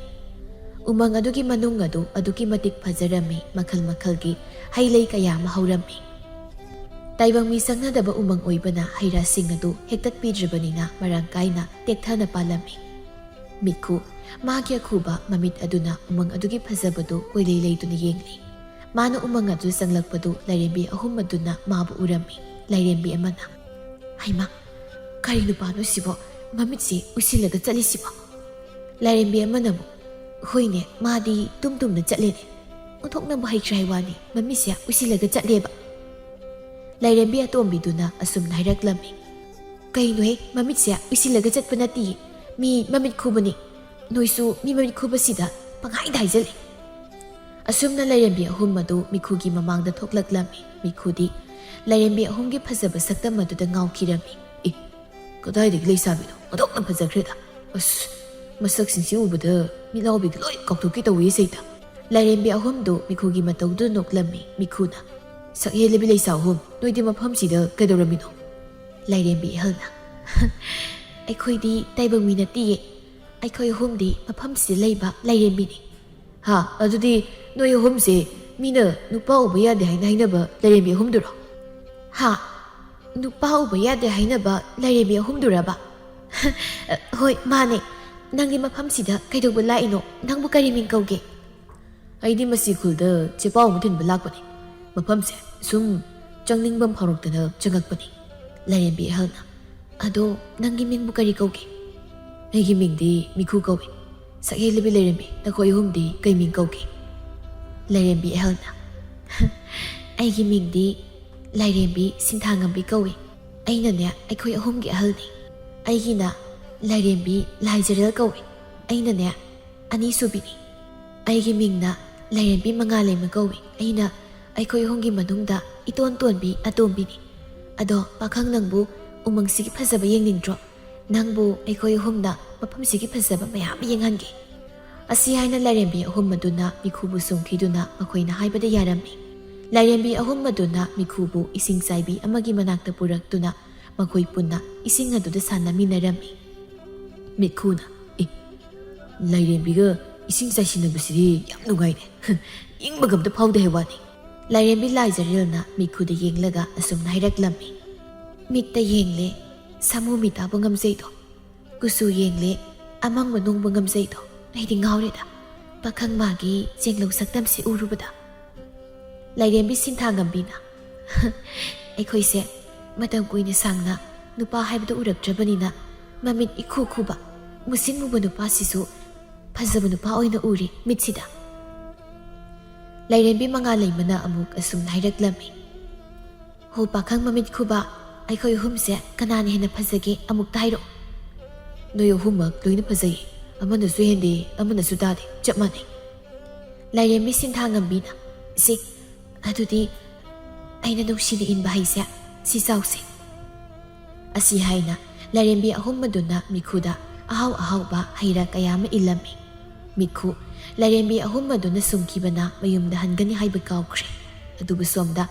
ꯎꯃꯪ ꯑꯗꯨꯒꯤ ꯃꯅꯨꯡ ꯑꯗꯨ ꯑꯗꯨꯛꯀꯤ ꯃꯇꯤꯛ ꯐꯖꯔꯝꯃꯤ, ꯃꯈꯜ ꯃꯈꯜꯒꯤ ꯍꯩ ꯂꯩ ꯀꯌꯥ ꯑꯃ ꯍꯧꯔꯝꯃꯤ꯫ ꯇꯥꯏꯕꯪ ꯃꯤ ꯆꯪꯅꯗꯕ ꯎꯃꯪ ꯑꯣꯏꯕꯅ ꯍꯩ ꯔꯥꯁꯤꯡ ꯑꯗꯨ ꯍꯦꯛꯇꯠꯄꯤꯗ꯭ꯔꯕꯅꯤꯅ ꯃꯔꯥꯡ ꯀꯥꯏꯅ ꯇꯦꯛꯊꯅ ꯄꯥꯜꯂꯝꯃꯤ꯫ ꯃꯤꯈꯨ, ꯃꯥꯒꯤ ꯑꯈꯨꯕ ꯃꯃꯤꯠ ꯑꯗꯨꯅ ꯎꯃꯪ ꯑꯗꯨꯒꯤ ꯐꯖꯕꯗꯨ ꯀꯣꯏꯂꯩ ꯂꯩꯗꯨꯅ ꯌꯦꯡꯂꯤ꯫ ꯃꯥꯅ ꯎꯃꯪ ꯑꯗꯨ ꯆꯪꯂꯛꯄꯗꯨ ꯂꯥꯏꯔꯦꯝꯕꯤ ꯑꯍꯨꯝ ꯑꯗꯨꯅ ꯃꯥꯕꯨ ꯎꯔꯝꯃꯤ꯫ ꯂꯥꯏꯔꯦꯝꯕꯤ ꯑꯃꯅ, "ꯍꯩꯃꯥ, ꯀꯔꯤ ꯅꯨꯄꯥꯅꯣ ꯁꯤꯕꯣ? ꯃꯃꯤꯠꯁꯤ ꯎꯏꯁꯤꯜꯂꯒ ꯆꯠꯂꯤꯁꯤꯕꯣ?" ꯂꯥꯏꯔꯦꯝꯕꯤ ꯑꯃꯅ ꯑꯃꯨꯛ, "ꯍꯣꯏꯅꯦ, ꯃꯥꯗꯤ ꯇꯨꯝ ꯇꯨꯝꯅ ꯆꯠꯂꯦꯅꯦ꯫ ꯑꯣꯟꯊꯣꯛꯅꯕ ꯍꯩꯇ꯭ꯔꯥꯏ ꯋꯥꯅꯤ, ꯃꯃꯤꯠꯁꯦ ꯎꯏꯁꯤꯜꯂꯒ ꯆꯠꯂꯦꯕ꯫" ꯂꯥꯏꯔꯦꯝꯕꯤ ꯑꯇꯣꯝꯕꯤꯗꯨꯅ ꯑꯁꯨꯝꯅ ꯍꯥꯏꯔꯛꯂꯝꯃꯤ, "ꯀꯩꯅꯣꯍꯦ, ꯃꯃꯤꯠꯁꯦ ꯎꯏꯁꯤꯜꯂꯒ ꯆꯠꯄ ꯅꯠꯇꯤꯌꯦ, ꯃꯤ ꯃꯃꯤꯠ ꯈꯨꯕꯅꯤ꯫ ꯅꯣꯏꯁꯨ ꯃꯤ ꯃꯃꯤꯠ ꯈꯨꯕꯁꯤꯗ ꯄꯪꯍꯥꯏꯗ ꯍꯥꯏꯖꯜꯂꯦ꯫" ꯑꯁꯨꯝꯅ ꯂꯥꯏꯔꯦꯝꯕꯤ ꯑꯍꯨꯝ ꯑꯗꯨ ꯃꯤꯈꯨꯒꯤ ꯃꯃꯥꯡꯗ ꯊꯣꯛꯂꯛꯂꯝꯃꯤ꯫ ꯃꯤꯈꯨꯗꯤ ꯂꯥꯏꯔꯦꯝꯕꯤ ꯑꯍꯨꯝꯒꯤ ꯐꯖꯕ ꯁꯛꯇꯝ ꯑꯗꯨꯗ ꯉꯥꯎꯈꯤꯔꯝꯃꯤ꯫ "ꯑꯦ, ꯀꯗꯥꯏꯗꯒꯤ ꯂꯩꯁꯥꯕꯤꯅꯣ? ꯑꯣꯟꯊꯣꯛꯅ ꯐꯖꯈ꯭ꯔꯦꯗ꯫ ꯑꯁ, ꯃꯁꯛꯁꯤꯡꯁꯤ ꯎꯕꯗ ꯃꯤꯠꯂꯥꯎꯕꯤꯒ ꯂꯣꯏ ꯀꯥꯎꯊꯣꯛꯀꯦ ꯇꯧꯋꯤ ꯁꯩꯇ꯫" ꯂꯥꯏꯔꯦꯝꯕꯤ ꯑꯍꯨꯝꯗꯨ ꯃꯤꯈꯨꯒꯤ ꯃꯇꯧꯗꯨ ꯅꯣꯛꯂꯝꯃꯤ꯫ ꯃꯤꯈꯨꯅ, "ꯁꯛꯍꯦꯜꯂꯕꯤ ꯂꯩꯁꯥ ꯑꯍꯨꯝ, ꯅꯣꯏꯗꯤ ꯃꯐꯝꯁꯤꯗ ꯀꯩꯗꯧꯔꯝꯃꯤꯅꯣ?" ꯂꯥꯏꯔꯦꯝꯕꯤ ꯑꯍꯜꯅ, "ꯑꯩꯈꯣꯏꯗꯤ ꯇꯥꯏꯕꯪ ꯃꯤ ꯅꯠꯇꯤꯌꯦ, ꯑꯩꯈꯣꯏ ꯑꯍꯨꯝꯗꯤ ꯃꯐꯝꯁꯤꯗ ꯂꯩꯕ ꯂꯥꯏꯔꯦꯝꯕꯤꯅꯤ꯫" "ꯍꯥ, ꯑꯗꯨꯗꯤ ꯅꯣꯏ ꯑꯍꯨꯝꯁꯦ ꯃꯤꯅ ꯅꯨꯄꯥ ꯎꯕ ꯌꯥꯗꯦ ꯍꯥꯏꯅ ꯍꯥꯏꯅꯕ ꯂꯥꯏꯔꯦꯝꯕꯤ ꯑꯍꯨꯝꯗꯨꯔꯣ?" "ꯍꯥ, ꯅꯨꯄꯥ ꯎꯕ ꯌꯥꯗꯦ ꯍꯥꯏꯅꯕ ꯂꯥꯏꯔꯦꯝꯕꯤ ꯑꯍꯨꯝꯗꯨꯔꯕ?" "ꯍꯣꯏ, ꯃꯥꯅꯦ꯫ ꯅꯪꯗꯤ ꯃꯐꯝꯁꯤꯗ ꯀꯩꯗꯧꯕ ꯂꯥꯛꯏꯅꯣ? ꯅꯪꯕꯨ ꯀꯔꯤ ꯃꯤꯡ ꯀꯧꯒꯦ?" "ꯑꯩꯗꯤ ꯃꯁꯤ ꯈꯨꯜꯗ ꯆꯦꯄꯥꯎ ꯑꯃ ꯊꯤꯟꯕ ꯂꯥꯛꯄꯅꯤ꯫ ꯃꯐꯝꯁꯦ ꯁꯨꯝ ꯆꯪꯅꯤꯡꯕ ꯐꯥꯎꯔꯛꯇꯅ ꯆꯪꯉꯛꯄꯅꯤ꯫" ꯂꯥꯏꯔꯦꯝꯕꯤ ꯑꯍꯜꯅ, "ꯑꯗꯣ ꯅꯪꯒꯤ ꯃꯤꯡꯕꯨ ꯀꯔꯤ ꯀꯧꯒꯦ?" "ꯑꯩꯒꯤ ꯃꯤꯡꯗꯤ ꯃꯤꯈꯨ ꯀꯧꯏ꯫ ꯁꯛꯍꯦꯜꯂꯕꯤ ꯂꯥꯏꯔꯦꯝꯕꯤ, ꯅꯈꯣꯏ ꯑꯍꯨꯝꯗꯤ ꯀꯩ ꯃꯤꯡ ꯀꯧꯒꯦ?" ꯂꯥꯏꯔꯦꯝꯕꯤ ꯑꯍꯜꯅ, "ꯑꯩꯒꯤ ꯃꯤꯡꯗꯤ ꯂꯥꯏꯔꯦꯝꯕꯤ ꯁꯤꯟꯊꯥꯉꯝꯕꯤ ꯀꯧꯏ꯫ ꯑꯩꯅꯅꯦ, ꯑꯩꯈꯣꯏ ꯑꯍꯨꯝꯒꯤ ꯑꯍꯜꯅꯤ꯫ ꯑꯩꯒꯤꯅ ꯂꯥꯏꯔꯦꯝꯕꯤ ꯂꯥꯏꯖꯔꯦꯜ ꯀꯧꯏ꯫ ꯑꯩꯅꯅꯦ, ꯑꯅꯤꯁꯨꯕꯤꯅꯤ꯫ ꯑꯩꯒꯤ ꯃꯤꯡꯅ ꯂꯥꯏꯔꯦꯝꯕꯤ ꯃꯉꯥꯂꯩꯃ ꯀꯧꯏ꯫ ꯑꯩꯅ ꯑꯩꯈꯣꯏ ꯑꯍꯨꯝꯒꯤ ꯃꯅꯨꯡꯗ ꯏꯇꯣꯟ ꯇꯣꯟꯕꯤ ꯑꯇꯣꯝꯕꯤꯅꯤ꯫ ꯑꯗꯣ ꯄꯥꯈꯪ, ꯅꯪꯕꯨ ꯎꯃꯪꯁꯤꯒꯤ ꯐꯖꯕ ꯌꯦꯡꯅꯤꯡꯗ꯭ꯔꯣ? ꯅꯪꯕꯨ ꯑꯩꯈꯣꯏ ꯑꯍꯨꯝꯅ ꯃꯐꯝꯁꯤꯒꯤ ꯐꯖꯕ ꯃꯌꯥꯝ ꯌꯦꯡꯍꯟꯒꯦ꯫" ꯑꯁꯤ ꯍꯥꯏꯅ ꯂꯥꯏꯔꯦꯝꯕꯤ ꯑꯍꯨꯝ ꯑꯗꯨꯅ ꯃꯤꯈꯨꯕꯨ ꯁꯨꯝꯈꯤꯗꯨꯅ ꯃꯈꯣꯏꯅ ꯍꯥꯏꯕꯗ ꯌꯥꯔꯝꯃꯤ꯫ ꯂꯥꯏꯔꯦꯝꯕꯤ ꯑꯍꯨꯝ ꯑꯗꯨꯅ ꯃꯤꯈꯨꯕꯨ ꯏꯁꯤꯡ ꯆꯥꯏꯕꯤ ꯑꯃꯒꯤ ꯃꯅꯥꯛꯇ ꯄꯨꯔꯛꯇꯨꯅ ꯃꯈꯣꯏ ꯄꯨꯟꯅ ꯏꯁꯤꯡ ꯑꯗꯨꯗ ꯁꯥꯟꯅꯃꯤꯟꯅꯔꯝꯃꯤ꯫ ꯃꯤꯈꯨꯅ, "ꯑꯦ, ꯂꯥꯏꯔꯦꯝꯕꯤꯒ ꯏꯁꯤꯡ ꯆꯥꯏꯁꯤꯟꯅꯕꯁꯤꯗꯤ ꯌꯥꯝ ꯅꯨꯡꯉꯥꯏꯅꯦ꯫ ꯏꯪꯕꯒ ꯑꯝꯇ ꯐꯥꯎꯗꯦ ꯍꯥꯏ ꯋꯥꯅꯤ꯫" ꯂꯥꯏꯔꯦꯝꯕꯤ ꯂꯥꯏꯖꯔꯦꯜꯅ ꯃꯤꯈꯨꯗ ꯌꯦꯡꯂꯒ ꯑꯁꯨꯝꯅ ꯍꯥꯏꯔꯛꯂꯝꯃꯤ, "ꯃꯤꯠꯇ ꯌꯦꯡꯂꯦ, ꯁꯥꯃꯨ ꯃꯤꯇꯥꯕ ꯉꯝꯖꯩꯗꯣ꯫ ꯀꯨꯆꯨ ꯌꯦꯡꯂꯦ, ꯑꯃꯪꯕ ꯅꯣꯡꯕ ꯉꯝꯖꯩꯗꯣ ꯑꯩꯗꯤ ꯉꯥꯎꯔꯦꯗ꯫ ꯄꯥꯈꯪ ꯃꯥꯒꯤ ꯆꯦꯡꯂꯧ ꯁꯛꯇꯝꯁꯤ ꯎꯔꯨꯕꯗ꯫ ꯂꯥꯏꯔꯦꯝꯕꯤ ꯁꯤꯟꯊꯥꯉꯝꯕꯤꯅ, "ꯑꯩꯈꯣꯏꯁꯦ ꯃꯇꯝ ꯀꯨꯏꯅ ꯁꯥꯡꯅ ꯅꯨꯄꯥ ꯍꯥꯏꯕꯗꯨ ꯎꯔꯛꯇ꯭ꯔꯕꯅꯤꯅ, ꯃꯃꯤꯠ ꯏꯈꯨ ꯈꯨꯕ, ꯃꯨꯁꯤꯟ ꯃꯨꯕ ꯅꯨꯄꯥꯁꯤꯁꯨ ꯐꯖꯕ ꯅꯨꯄꯥ ꯑꯣꯏꯅ ꯎꯔꯤ ꯃꯤꯠꯁꯤꯗ"꯫ ꯂꯥꯏꯔꯦꯝꯕꯤ ꯃꯉꯥꯜꯂꯩꯃꯅ ꯑꯃꯨꯛ ꯑꯁꯨꯝ ꯍꯥꯏꯔꯛꯂꯝꯃꯤ, "ꯍꯣ ꯄꯥꯈꯪ ꯃꯃꯤꯠ ꯈꯨꯕ, ꯑꯩꯈꯣꯏ ꯑꯍꯨꯝꯁꯦ ꯀꯅꯥꯅ ꯍꯦꯟꯅ ꯐꯖꯒꯦ ꯑꯃꯨꯛꯇ ꯍꯥꯏꯔꯛꯑꯣ"꯫ "ꯅꯣꯏ ꯑꯍꯨꯝꯃꯛ ꯂꯣꯏꯅ ꯐꯖꯩ꯫ ꯑꯃꯅꯁꯨ ꯍꯦꯟꯗꯦ, ꯑꯃꯅꯁꯨ ꯇꯥꯗꯦ, ꯆꯞ ꯃꯥꯟꯅꯩ"꯫ ꯂꯥꯏꯔꯦꯝꯕꯤ ꯁꯤꯟꯊꯥꯉꯝꯕꯤꯅ, "ꯏꯆꯦ, ꯑꯗꯨꯗꯤ ꯑꯩꯅ ꯅꯨꯡꯁꯤꯅ ꯏꯟꯕ ꯍꯩꯁꯦ ꯁꯤ ꯆꯥꯎꯁꯦ"꯫ ꯑꯁꯤ ꯍꯥꯏꯅ ꯂꯥꯏꯔꯦꯝꯕꯤ ꯑꯍꯨꯝ ꯑꯗꯨꯅ ꯃꯤꯈꯨꯗ ꯑꯍꯥꯎ ꯑꯍꯥꯎꯕ ꯍꯩ ꯔꯥ ꯀꯌꯥ ꯑꯃ ꯏꯜꯂꯝꯃꯤ꯫ ꯃꯤꯈꯨ ꯂꯥꯏꯔꯦꯝꯕꯤ ꯑꯍꯨꯝ ꯑꯗꯨꯅ ꯁꯨꯝꯈꯤꯕꯅ ꯃꯌꯨꯝꯗ ꯍꯟꯒꯅꯤ ꯍꯥꯏꯕ ꯀꯥꯎꯈ꯭ꯔꯦ꯫ ꯑꯗꯨꯕꯨ ꯁꯣꯝꯗ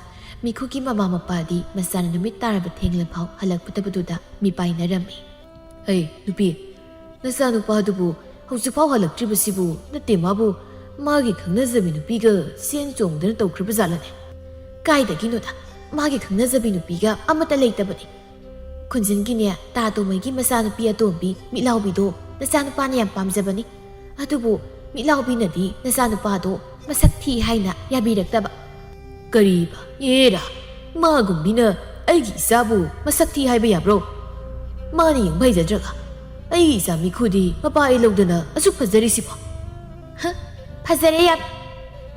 ꯃꯤꯈꯨꯒꯤ ꯃꯃꯥ ꯃꯄꯥꯗꯤ ꯃꯆꯥꯅ ꯅꯨꯃꯤꯠ ꯇꯥꯔꯕ ꯊꯦꯡꯂꯐꯥꯎ ꯍꯜꯂꯛꯄꯗꯕꯗꯨꯗ ꯃꯤꯄꯥꯏꯅꯔꯝꯃꯤ꯫ "ꯍꯩ, ꯅꯨꯄꯤ, ꯅꯆꯥꯅꯨꯄꯥꯗꯨꯕꯨ ꯍꯧꯖꯤꯛꯐꯥꯎ ꯍꯜꯂꯛꯇ꯭ꯔꯤꯕꯁꯤꯕꯨ? ꯅꯠꯇꯦ, ꯃꯥꯕꯨ ꯃꯥꯒꯤ ꯈꯪꯅꯖꯕꯤ ꯅꯨꯄꯤꯒ ꯁꯦꯟ ꯆꯣꯡꯗꯅ ꯇꯧꯈ꯭ꯔꯕ ꯖꯥꯠꯂꯅꯦ?" "ꯀꯥꯏꯗꯒꯤꯅꯣꯗ, ꯃꯥꯒꯤ ꯈꯪꯅꯖꯕꯤ ꯅꯨꯄꯤꯒ ꯑꯃꯠꯇ ꯂꯩꯇꯕꯅꯤ꯫ ꯈꯨꯟꯖꯤꯟꯒꯤꯅꯦ, ꯇꯥ ꯇꯣꯃꯩꯒꯤ ꯃꯆꯥꯅꯨꯄꯤ ꯑꯇꯣꯝꯕꯤ ꯃꯤꯠꯂꯥꯎꯕꯤꯗꯣ ꯅꯆꯥꯅꯨꯄꯥꯅ ꯌꯥꯝ ꯄꯥꯝꯖꯕꯅꯤ꯫ ꯑꯗꯨꯕꯨ ꯃꯤꯠꯂꯥꯎꯕꯤꯅꯗꯤ ꯅꯆꯥꯅꯨꯄꯥꯗꯣ ꯃꯁꯛ ꯊꯤ ꯍꯥꯏꯅ ꯌꯥꯕꯤꯔꯛꯇꯕ"꯫ "ꯀꯔꯤꯕ? ꯑꯦꯔꯥ, ꯃꯥꯒꯨꯝꯕꯤꯅ ꯑꯩꯒꯤ ꯏꯆꯥꯕꯨ ꯃꯁꯛ ꯊꯤ ꯍꯥꯏꯕ ꯌꯥꯕ꯭ꯔꯣ? ꯃꯥꯅ ꯌꯦꯡꯕ ꯍꯩꯖꯗ꯭ꯔꯒ ꯑꯩꯒꯤ ꯏꯆꯥ ꯃꯤꯈꯨꯗꯤ ꯃꯄꯥ ꯑꯩ ꯂꯧꯗꯅ ꯑꯁꯨꯛ ꯐꯖꯔꯤꯁꯤꯕꯣ?" "ꯍ, ꯐꯖꯔꯦ ꯌꯥꯝ꯫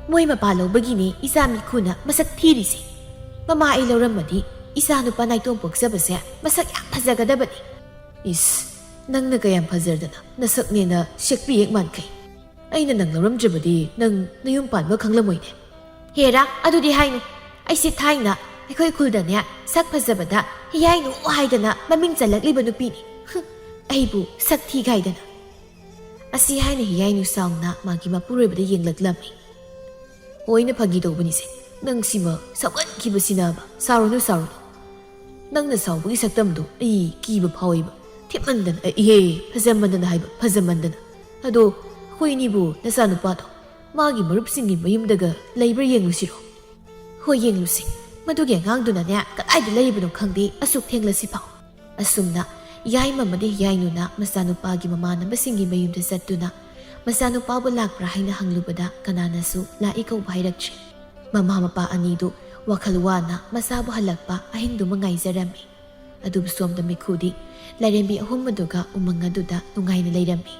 ꯃꯣꯏ ꯃꯄꯥ ꯂꯧꯕꯒꯤꯅꯦ ꯏꯆꯥ ꯃꯤꯈꯨꯅ ꯃꯁꯛ ꯊꯤꯔꯤꯁꯦ꯫ ꯃꯃꯥ ꯑꯩ ꯂꯧꯔꯝꯃꯗꯤ ꯏꯆꯥ ꯅꯨꯄꯥ ꯅꯥꯏꯇꯣꯝ ꯄꯣꯛꯆꯕꯁꯦ ꯃꯁꯛ ꯌꯥꯝ ꯐꯖꯒꯗꯕꯅꯤ"꯫ "ꯏꯁ, ꯅꯪꯅ ꯀꯌꯥꯝ ꯐꯖꯗꯅ ꯅꯁꯛꯅꯦꯅ ꯁꯦꯛꯄꯤ ꯌꯦꯛ ꯃꯥꯟꯈꯩ꯫ ꯑꯩꯅ ꯅꯪ ꯂꯧꯔꯝꯗ꯭ꯔꯕꯗꯤ ꯅꯪ ꯅꯌꯨꯝ ꯄꯥꯟꯕ ꯈꯪꯂꯝꯃꯣꯏꯅꯦ"꯫ "ꯍꯦꯔꯥ, ꯑꯗꯨꯗꯤ ꯍꯥꯏꯅꯨ꯫ ꯑꯩꯁꯦ ꯊꯥꯏꯅ ꯑꯩꯈꯣꯏ ꯈꯨꯜꯗꯅꯦ ꯁꯛ ꯐꯖꯕꯗ ꯍꯤꯌꯥꯏꯅꯨ ꯍꯥꯏꯗꯅ ꯃꯃꯤꯡ ꯆꯜꯂꯛꯂꯤꯕ ꯅꯨꯄꯤꯅꯤ꯫ ꯍꯨꯝ, ꯑꯩꯕꯨ ꯁꯛ ꯊꯤ ꯍꯥꯏꯗꯅ"꯫ ꯑꯁꯤ ꯍꯥꯏꯅ ꯍꯤꯌꯥꯏꯅꯨ ꯁꯥꯎꯅ ꯃꯥꯒꯤ ꯃꯄꯨꯔꯣꯏꯕꯗ ꯌꯦꯡꯂꯛꯂꯝꯃꯤ꯫ "ꯍꯣꯏꯅ ꯐꯥꯒꯤ ꯇꯧꯕꯅꯤꯁꯦ꯫ ꯅꯪ ꯁꯤꯃ ꯁꯥꯎꯒꯟꯈꯤꯕꯁꯤꯅꯕ꯫ ꯁꯥꯎꯔꯨꯅꯨ, ꯁꯥꯎꯔꯨꯅꯨ꯫ ꯅꯪꯅ ꯁꯥꯎꯕꯒꯤ ꯁꯛꯇꯝꯗꯣ ꯑꯩ ꯀꯤꯕ ꯐꯥꯎꯏꯕ꯫ ꯊꯦꯠꯃꯟꯗꯅ, ꯑ, ꯏꯍꯦ, ꯐꯖꯃꯟꯗꯅ ꯍꯥꯏꯕ, ꯐꯖꯃꯟꯗꯅ꯫ ꯑꯗꯣ ꯑꯩꯈꯣꯏ ꯑꯅꯤꯕꯨ ꯅꯆꯥꯅꯨꯄꯥꯗꯣ ꯃꯥꯒꯤ ꯃꯔꯨꯞꯁꯤꯡꯒꯤ ꯃꯌꯨꯝꯗꯒ ꯂꯩꯕ꯭ꯔꯥ ꯌꯦꯡꯂꯨꯁꯤꯔꯣ?" "ꯍꯣꯏ, ꯌꯦꯡꯂꯨꯁꯤ꯫ ꯃꯗꯨꯒꯤ ꯑꯉꯥꯡꯗꯨꯅꯅꯦ ꯀꯗꯥꯏꯗ ꯂꯩꯔꯤꯕꯅꯣ ꯈꯪꯗꯦ ꯑꯁꯨꯛ ꯊꯦꯡꯂꯁꯤꯐꯥꯎ"꯫ ꯑꯁꯨꯝꯅ ꯌꯥꯏꯃ ꯑꯃꯗꯤ ꯌꯥꯏꯅꯨꯅ ꯃꯆꯥꯅꯨꯄꯥꯒꯤ ꯃꯃꯥꯟꯅꯕꯁꯤꯡꯒꯤ ꯃꯌꯨꯝꯗ ꯆꯠꯇꯨꯅ ꯃꯆꯥꯅꯨꯄꯥꯕꯨ ꯂꯥꯛꯄ꯭ꯔꯥ ꯍꯥꯏꯅ ꯍꯪꯂꯨꯕꯗ ꯀꯅꯥꯅꯁꯨ ꯂꯥꯛꯏ ꯀꯧꯕ ꯍꯥꯏꯔꯛꯇ꯭ꯔꯦ꯫ ꯃꯃꯥ ꯃꯄꯥ ꯑꯅꯤꯗꯨ ꯋꯥꯈꯜ ꯋꯥꯅ ꯃꯆꯥꯕꯨ ꯍꯜꯂꯛꯄ ꯑꯍꯤꯡꯗꯨꯃ ꯉꯥꯏꯖꯔꯝꯃꯤ꯫ ꯑꯗꯨꯕꯨ ꯁꯣꯝꯗ ꯃꯤꯈꯨꯗꯤ ꯂꯥꯏꯔꯦꯝꯕꯤ ꯑꯍꯨꯝ ꯑꯗꯨꯒ ꯎꯃꯪ ꯑꯗꯨꯗ ꯅꯨꯡꯉꯥꯏꯅ ꯂꯩꯔꯝꯃꯤ꯫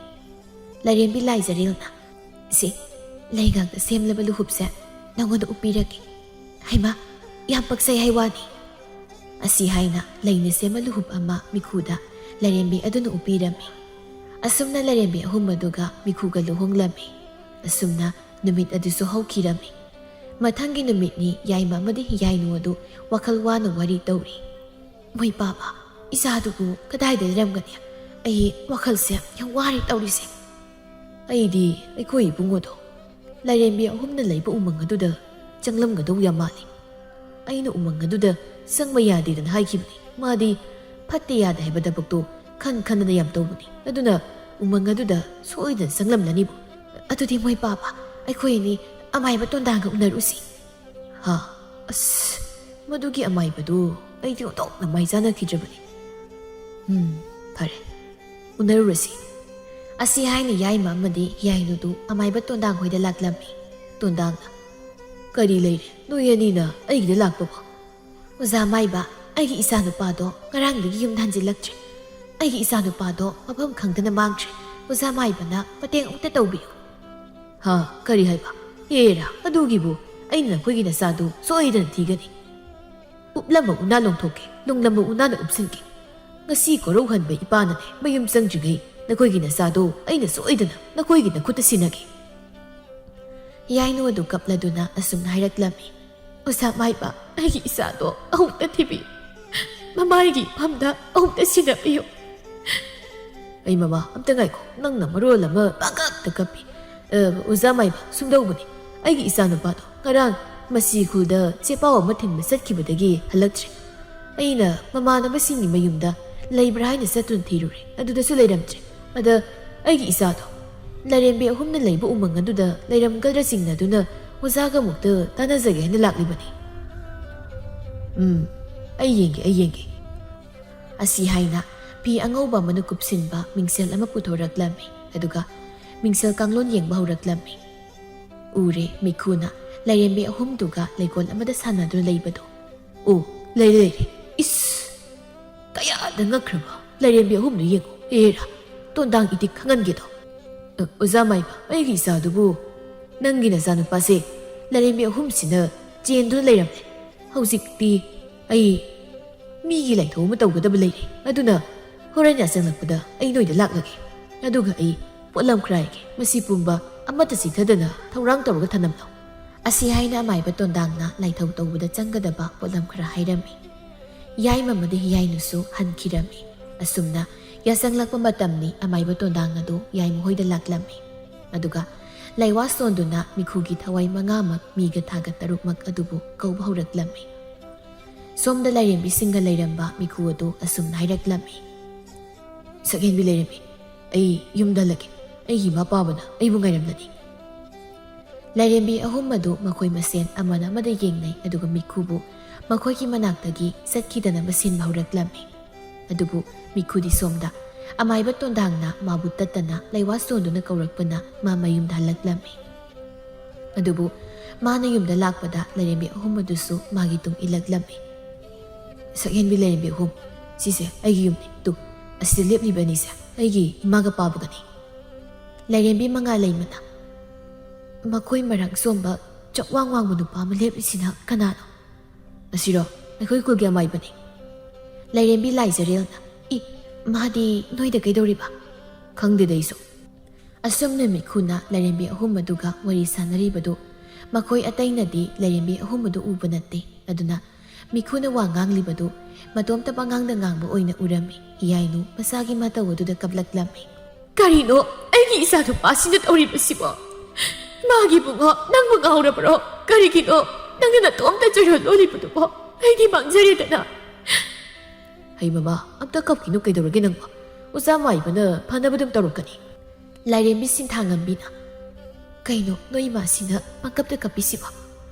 ꯂꯥꯏꯔꯦꯝꯕꯤ ꯂꯥꯏꯖꯔꯦꯜꯅ, "ꯁꯤ ꯂꯩꯉꯥꯛꯅ ꯁꯦꯝꯂꯕ ꯂꯨꯍꯨꯞꯁꯦ ꯅꯉꯣꯟꯗ ꯎꯞꯄꯤꯔꯒꯦ꯫ ꯍꯩꯃꯥ, ꯌꯥꯝ ꯄꯛꯆꯩ ꯍꯥꯏ ꯋꯥꯅꯤ"꯫ ꯑꯁꯤ ꯍꯥꯏꯅ ꯂꯩꯅ ꯁꯦꯝꯕ ꯂꯨꯍꯨꯞ ꯑꯃ ꯃꯤꯈꯨꯗ ꯂꯥꯏꯔꯦꯝꯕꯤ ꯑꯗꯨꯅ ꯎꯞꯄꯤꯔꯝꯃꯤ꯫ ꯑꯁꯨꯝꯅ ꯂꯥꯏꯔꯦꯝꯕꯤ ꯑꯍꯨꯝ ꯑꯗꯨꯒ ꯃꯤꯈꯨꯒ ꯂꯨꯍꯣꯡꯂꯝꯃꯤ꯫ ꯑꯁꯨꯝꯅ ꯅꯨꯃꯤꯠ ꯑꯗꯨꯁꯨ ꯍꯧꯈꯤꯔꯝꯃꯤ꯫ ꯃꯊꯪꯒꯤ ꯅꯨꯃꯤꯠꯅꯤ ꯌꯥꯏꯃ ꯑꯃꯗꯤ ꯌꯥꯏꯅꯨ ꯑꯗꯨ ꯋꯥꯈꯜ ꯋꯥꯅ ꯋꯥꯔꯤ ꯇꯧꯔꯤ꯫ "ꯃꯣꯏ ꯄꯥꯕ, ꯏꯆꯥꯗꯨꯕꯨ ꯀꯗꯥꯏꯗ ꯂꯩꯔꯝꯒꯅꯤ? ꯑꯩ ꯋꯥꯈꯜꯁꯦ ꯌꯥꯝ ꯋꯥꯔꯦ ꯇꯧꯔꯤꯁꯦ"꯫ "ꯑꯩꯗꯤ ꯑꯩꯈꯣꯏ ꯏꯕꯨꯡꯉꯣꯗꯣ ꯂꯥꯏꯔꯦꯝꯕꯤ ꯑꯍꯨꯝꯅ ꯂꯩꯕ ꯎꯃꯪ ꯑꯗꯨꯗ ꯆꯪꯂꯝꯒꯗꯧ ꯌꯥꯝ ꯃꯥꯜꯂꯤ꯫ ꯑꯩꯅ ꯎꯃꯪ ꯑꯗꯨꯗ ꯆꯪꯕ ꯌꯥꯗꯦꯗꯅ ꯍꯥꯏꯈꯤꯕꯅꯤ꯫ ꯃꯥꯗꯤ ꯐꯠꯇꯦ ꯌꯥꯗꯦ ꯍꯥꯏꯕ ꯊꯕꯛꯇꯣ ꯈꯟ ꯈꯟꯗꯅ ꯌꯥꯝ ꯇꯧꯕꯅꯤ꯫ ꯑꯗꯨꯅ ꯎꯃꯪ ꯑꯗꯨꯗ ꯁꯣꯏꯗꯅ ꯆꯪꯂꯝꯂꯅꯤꯕꯨ꯫ ꯑꯗꯨꯗꯤ ꯃꯣꯏ ꯄꯥꯕ, ꯑꯩꯈꯣꯏ ꯑꯅꯤ ꯑꯃꯥꯏꯕ ꯇꯣꯟꯗꯥꯒ ꯎꯅꯔꯨꯁꯤ"꯫ "ꯍꯥ? ꯑꯁ, ꯃꯗꯨꯒꯤ ꯑꯃꯥꯏꯕꯗꯨ ꯑꯩꯗꯤ ꯑꯣꯟꯊꯣꯛꯅ ꯃꯥꯏ ꯆꯥꯟꯅꯈꯤꯗ꯭ꯔꯕꯅꯤ꯫ ꯎꯝ, ꯐꯔꯦ, ꯎꯅꯔꯨꯔꯁꯤ"꯫ ꯑꯁꯤ ꯍꯥꯏꯅ ꯌꯥꯏꯃ ꯑꯃꯗꯤ ꯌꯥꯏꯅꯨꯗꯨ ꯑꯃꯥꯏꯕ ꯇꯣꯟꯗꯥꯡ ꯍꯣꯏꯗ ꯂꯥꯛꯂꯝꯃꯤ꯫ ꯇꯣꯟꯗꯥꯡꯅ, "ꯀꯔꯤ ꯂꯩꯔꯦ ꯅꯣꯏ ꯑꯅꯤꯅ ꯑꯩꯒꯤꯗ ꯂꯥꯛꯄꯕꯨ?" "ꯑꯣꯖꯥ ꯃꯥꯏꯕ, ꯑꯩꯒꯤ ꯏꯆꯥꯅꯨꯄꯥꯗꯣ ꯉꯔꯥꯡꯗꯒꯤ ꯌꯨꯝꯗ ꯍꯟꯖꯤꯜꯂꯛꯇ꯭ꯔꯦ꯫ ꯑꯩꯒꯤ ꯏꯆꯥꯅꯨꯄꯥꯗꯣ ꯃꯐꯝ ꯈꯪꯗꯅ ꯃꯥꯡꯈ꯭ꯔꯦ꯫ ꯑꯣꯖꯥ ꯃꯥꯏꯕꯅ ꯃꯇꯦꯡ ꯑꯃꯨꯛꯇ ꯇꯧꯕꯤꯌꯨ"꯫ "ꯍꯥ? ꯀꯔꯤ ꯍꯥꯏꯕ? ꯍꯦꯔꯥ, ꯑꯗꯨꯒꯤꯕꯨ ꯑꯩꯅ ꯅꯈꯣꯏꯒꯤ ꯅꯆꯥꯗꯨ ꯁꯣꯏꯗꯅ ꯊꯤꯒꯅꯤ꯫ ꯎꯞꯂꯝꯕ ꯎꯅꯥ ꯂꯣꯡꯊꯣꯛꯀꯦ, ꯂꯨꯡꯂꯝꯕ ꯎꯅꯥꯅ ꯎꯞꯁꯤꯟꯒꯦ꯫ ꯉꯁꯤ ꯀꯣꯔꯧꯍꯟꯕ ꯏꯄꯥꯅꯅꯦ ꯃꯌꯨꯝ ꯆꯪꯗ꯭ꯔꯤꯉꯩ ꯅꯈꯣꯏꯒꯤ ꯅꯆꯥꯗꯣ ꯑꯩꯅ ꯁꯣꯏꯗꯅ ꯅꯈꯣꯏꯒꯤ ꯅꯈꯨꯠꯇ ꯁꯤꯟꯅꯒꯦ"꯫ ꯌꯥꯏꯅꯨ ꯑꯗꯨ ꯀꯞꯂꯗꯨꯅ ꯑꯁꯨꯝꯅ ꯍꯥꯏꯔꯛꯂꯝꯃꯤ, "ꯑꯣꯖꯥ ꯃꯥꯏꯕ, ꯑꯩꯒꯤ ꯏꯆꯥꯗꯣ ꯑꯃꯨꯛꯇ ꯊꯤꯕꯤꯌꯨ꯫ ꯃꯃꯥꯏꯒꯤ ꯏꯐꯝꯗ ꯑꯃꯨꯛꯇ ꯁꯤꯟꯅꯕꯤꯌꯨ"꯫ "ꯑꯩ ꯃꯃꯥ, ꯑꯝꯇ ꯉꯥꯏꯈꯣ, ꯅꯪꯅ ꯃꯔꯣꯜ ꯑꯃ ꯄꯪꯀꯞꯇ ꯀꯞꯄꯤ꯫ ꯑ, ꯑꯣꯖꯥ ꯃꯥꯏꯕ, ꯁꯨꯝꯗꯧꯕꯅꯤ, ꯑꯩꯒꯤ ꯏꯆꯥꯅꯨꯄꯥꯗꯣ ꯉꯔꯥꯡ ꯃꯁꯤ ꯈꯨꯜꯗ ꯆꯦꯄꯥꯎ ꯑꯃ ꯊꯤꯟꯕ ꯆꯠꯈꯤꯕꯗꯒꯤ ꯍꯜꯂꯛꯇ꯭ꯔꯦ꯫ ꯑꯩꯅ ꯃꯃꯥꯟꯅꯕꯁꯤꯡꯒꯤ ꯃꯌꯨꯝꯗ ꯂꯩꯕ꯭ꯔꯥ ꯍꯥꯏꯅ ꯆꯠꯇꯨꯅ ꯊꯤꯔꯨꯔꯦ, ꯑꯗꯨꯗꯁꯨ ꯂꯩꯔꯝꯗ꯭ꯔꯦ꯫ ꯑꯗ ꯑꯩꯒꯤ ꯏꯆꯥꯗꯣ ꯂꯥꯏꯔꯦꯝꯕꯤ ꯑꯍꯨꯝꯅ ꯂꯩꯕ ꯎꯃꯪ ꯑꯗꯨꯗ ꯂꯩꯔꯝꯒꯗ꯭ꯔꯥ ꯆꯤꯡꯅꯗꯨꯅ ꯑꯣꯖꯥꯒ ꯑꯃꯨꯛꯇ ꯇꯥꯟꯅꯖꯒꯦ ꯍꯥꯏꯅ ꯂꯥꯛꯂꯤꯕꯅꯤ"꯫ "ꯎꯝ, ꯑꯩ ꯌꯦꯡꯒꯦ, ꯑꯩ ꯌꯦꯡꯒꯦ"꯫ ꯑꯁꯤ ꯍꯥꯏꯅ ꯐꯤ ꯑꯉꯧꯕ ꯑꯃꯅ ꯀꯨꯞꯁꯤꯟꯕ ꯃꯤꯡꯁꯦꯜ ꯑꯃ ꯄꯨꯊꯣꯔꯛꯂꯝꯃꯤ꯫ ꯑꯗꯨꯒ ꯃꯤꯡꯁꯦꯜ ꯀꯥꯡꯂꯣꯟ ꯌꯦꯡꯕ ꯍꯧꯔꯛꯂꯝꯃꯤ꯫ ꯎꯔꯦ, ꯃꯤꯈꯨꯅ ꯂꯥꯏꯔꯦꯝꯕꯤ ꯑꯍꯨꯝꯗꯨꯒ ꯂꯩꯀꯣꯜ ꯑꯃꯗ ꯁꯥꯟꯅꯗꯨꯅ ꯂꯩꯕꯗꯣ꯫ ꯑꯣ, ꯂꯩꯔꯦ, ꯂꯩꯔꯦ꯫ ꯏꯁ! ꯀꯌꯥꯗ ꯉꯛꯈ꯭ꯔꯕ! ꯂꯥꯏꯔꯦꯝꯕꯤ ꯑꯍꯨꯝꯗꯨ ꯌꯦꯡꯉꯨ꯫ ꯑꯦꯔꯥ, ꯇꯣꯟꯗꯥꯡ ꯏꯇꯤꯛ ꯈꯪꯍꯟꯒꯦꯗꯣ꯫ ꯑ, ꯑꯣꯖꯥ ꯃꯥꯏꯕ, ꯑꯩꯒꯤ ꯏꯆꯥꯗꯨꯕꯨ ꯅꯪꯒꯤ ꯅꯆꯥꯅꯨꯄꯥꯁꯦ ꯂꯥꯏꯔꯦꯝꯕꯤ ꯑꯍꯨꯝꯁꯤꯅ ꯆꯦꯟꯗꯨꯅ ꯂꯩꯔꯝꯂꯦ꯫ ꯍꯧꯖꯤꯛꯇꯤ ꯑꯩ ꯃꯤꯒꯤ ꯂꯥꯏꯊꯧ ꯑꯃ ꯇꯧꯒꯗꯕ ꯂꯩꯔꯦ꯫ ꯑꯗꯨꯅ ꯍꯣꯔꯦꯟ ꯌꯥꯆꯪꯂꯛꯄꯗ ꯑꯩ ꯅꯣꯏꯗ ꯂꯥꯛꯂꯒꯦ꯫ ꯑꯗꯨꯒ ꯑꯩ ꯄꯣꯠꯂꯝ ꯈꯔ ꯍꯥꯏꯒꯦ꯫ ꯃꯁꯤ ꯄꯨꯝꯕ ꯑꯃꯠꯇ ꯆꯤꯊꯗꯅ ꯊꯧꯔꯥꯡ ꯇꯧꯔꯒ ꯊꯅꯝꯂꯣ꯫ ꯑꯁꯤ ꯍꯥꯏꯅ ꯑꯃꯥꯏꯕ ꯇꯣꯟꯗꯥꯡꯅ ꯂꯥꯏꯊꯧ ꯇꯧꯕꯗ ꯆꯪꯒꯗꯕ ꯄꯣꯠꯂꯝ ꯈꯔ ꯍꯥꯏꯔꯝꯃꯤ꯫ ꯌꯥꯏꯃ ꯑꯃꯗꯤ ꯍꯤꯌꯥꯏꯅꯨꯁꯨ ꯍꯟꯈꯤꯔꯝꯃꯤ꯫ ꯑꯁꯨꯝꯅ ꯌꯥꯆꯪꯂꯛꯄ ꯃꯇꯝꯅꯤ ꯑꯃꯥꯏꯕ ꯇꯣꯟꯗꯥꯡ ꯑꯗꯨ ꯌꯥꯏꯃꯍꯣꯏꯗ ꯂꯥꯛꯂꯝꯃꯤ꯫ ꯑꯗꯨꯒ ꯂꯥꯏꯋꯥ ꯁꯣꯟꯗꯨꯅ ꯃꯤꯈꯨꯒꯤ ꯊꯋꯥꯏ ꯃꯉꯥꯃꯛ ꯃꯤꯒ ꯊꯥꯒ ꯇꯔꯨꯛꯃꯛ ꯑꯗꯨꯕꯨ ꯀꯧꯕ ꯍꯧꯔꯛꯂꯝꯃꯤ꯫ ꯁꯣꯝꯗ ꯂꯥꯏꯔꯦꯝꯕꯤꯁꯤꯡꯒ ꯂꯩꯔꯝꯕ ꯃꯤꯈꯨ ꯑꯗꯨ ꯑꯁꯨꯝꯅ ꯍꯥꯏꯔꯛꯂꯝꯃꯤ꯫ ꯁꯛꯍꯦꯟꯕꯤ ꯂꯥꯏꯔꯦꯝꯕꯤ, ꯑꯩ ꯌꯨꯝꯗ ꯍꯜꯂꯒꯦ꯫ ꯑꯩꯒꯤ ꯏꯃꯥ ꯄꯥꯕꯅ ꯑꯩꯕꯨ ꯉꯥꯏꯔꯝꯂꯅꯤ꯫ ꯂꯥꯏꯔꯦꯝꯕꯤ ꯑꯍꯨꯝ ꯑꯗꯨ ꯃꯈꯣꯏ ꯃꯁꯦꯟ ꯑꯃꯅ ꯑꯃꯗ ꯌꯦꯡꯅꯩ, ꯑꯗꯨꯒ ꯃꯤꯈꯨꯕꯨ ꯃꯈꯣꯏꯒꯤ ꯃꯅꯥꯛꯇꯒꯤ ꯆꯠꯈꯤꯗꯅꯕ ꯁꯤꯟꯕ ꯍꯧꯔꯛꯂꯝꯃꯤ꯫ ꯑꯗꯨꯕꯨ ꯃꯤꯈꯨꯗꯤ ꯁꯣꯝꯗ ꯑꯃꯥꯏꯕ ꯇꯣꯟꯗꯥꯡꯅ ꯃꯥꯕꯨ ꯇꯠꯇꯅ ꯂꯩꯋꯥ ꯁꯣꯟꯗꯨꯅ ꯀꯧꯔꯛꯄꯅ ꯃꯥ ꯃꯌꯨꯝꯗ ꯍꯜꯂꯛꯂꯝꯃꯤ꯫ ꯑꯗꯨꯕꯨ ꯃꯥꯅ ꯌꯨꯝꯗ ꯂꯥꯛꯄꯗ ꯂꯥꯏꯔꯦꯝꯕꯤ ꯑꯍꯨꯝ ꯑꯗꯨꯁꯨ ꯃꯥꯒꯤ ꯇꯨꯡ ꯏꯜꯂꯛꯂꯝꯃꯤ꯫ ꯁꯛꯍꯦꯟꯕꯤ ꯂꯥꯏꯔꯦꯝꯕꯤ ꯑꯍꯨꯝ, ꯁꯤꯁꯦ ꯑꯩꯒꯤ ꯌꯨꯝꯅꯤ꯫ ꯇꯨ, ꯑꯁꯤꯗ ꯂꯦꯞꯂꯤꯕ ꯑꯅꯤꯁꯦ ꯑꯩꯒꯤ ꯏꯃꯥꯒ ꯄꯥꯕꯒꯅꯤ꯫ ꯂꯥꯏꯔꯦꯝꯕꯤ ꯃꯉꯥ ꯂꯩꯃꯅ, ꯃꯈꯣꯏ ꯃꯔꯛ ꯁꯣꯝꯕ ꯆꯥꯛꯋꯥꯡ ꯋꯥꯡꯕ ꯅꯨꯄꯥ ꯑꯃ ꯂꯦꯞꯂꯤꯁꯤꯅ ꯀꯅꯥꯅꯣ? ꯑꯁꯤꯔꯣ? ꯑꯩꯈꯣꯏ ꯈꯨꯜꯒꯤ ꯑꯃꯥꯏꯕꯅꯤ꯫ ꯂꯥꯏꯔꯦꯝꯕꯤ ꯂꯥꯏꯖꯔꯦꯜꯅ, ꯏ, ꯃꯥꯗꯤ ꯅꯣꯏꯗ ꯀꯩꯗꯧꯔꯤꯕ? ꯈꯪꯗꯦꯗ ꯑꯩꯁꯨ꯫ ꯑꯁꯨꯝꯅ ꯃꯤꯈꯨꯅ ꯂꯥꯏꯔꯦꯝꯕꯤ ꯑꯍꯨꯝ ꯑꯗꯨꯒ ꯋꯥꯔꯤ ꯁꯥꯟꯅꯔꯤꯕꯗꯨ ꯃꯈꯣꯏ ꯑꯇꯩꯅꯗꯤ ꯂꯥꯏꯔꯦꯝꯕꯤ ꯑꯍꯨꯝ ꯑꯗꯨ ꯎꯕ ꯅꯠꯇꯦ꯫ ꯑꯗꯨꯅ ꯃꯤꯈꯨꯅ ꯋꯥ ꯉꯥꯡꯂꯤꯕꯗꯨ ꯃꯇꯣꯝꯇ ꯄꯉꯥꯡꯗ ꯉꯥꯡꯕ ꯑꯣꯏꯅ ꯎꯔꯝꯃꯤ꯫ ꯍꯤꯌꯥꯏꯅꯨ ꯃꯆꯥꯒꯤ ꯃꯇꯧ ꯑꯗꯨꯗ ꯀꯞꯂꯛꯂꯝꯃꯤ꯫ ꯀꯔꯤꯅꯣ ꯑꯩꯒꯤ ꯏꯆꯥ ꯅꯨꯄꯥꯁꯤꯅ ꯇꯧꯔꯤꯕꯁꯤꯕꯣ? ꯃꯥꯒꯤ ꯏꯕꯨꯡꯉꯣ, ꯅꯪꯕꯨ ꯉꯥꯎꯔꯕ꯭ꯔꯣ? ꯀꯔꯤꯒꯤꯅꯣ ꯅꯪꯅ ꯅꯇꯣꯝꯇ ꯆꯣꯏꯔꯣꯜ ꯂꯣꯜꯂꯤꯕꯗꯨꯕꯣ? ꯑꯩꯗꯤ ꯃꯥꯡꯖꯔꯦꯗꯅ꯫ ꯍꯩ ꯃꯃꯥ, ꯑꯝꯇ ꯀꯞꯈꯤꯅꯨ, ꯀꯩꯗꯧꯔꯒꯦ ꯅꯪꯕꯣ? ꯑꯣꯖꯥ ꯃꯥꯏꯕꯅ ꯐꯅꯕ ꯑꯗꯨꯝ ꯇꯧꯔꯛꯀꯅꯤ꯫ ꯂꯥꯏꯔꯦꯝꯕꯤ ꯁꯤꯟꯊꯥꯉꯝꯕꯤꯅ, ꯀꯩꯅꯣ ꯅꯣꯏ ꯏꯃꯥꯁꯤꯅ ꯄꯪꯀꯞꯇ ꯀꯞꯄꯤꯁꯤꯕꯣ?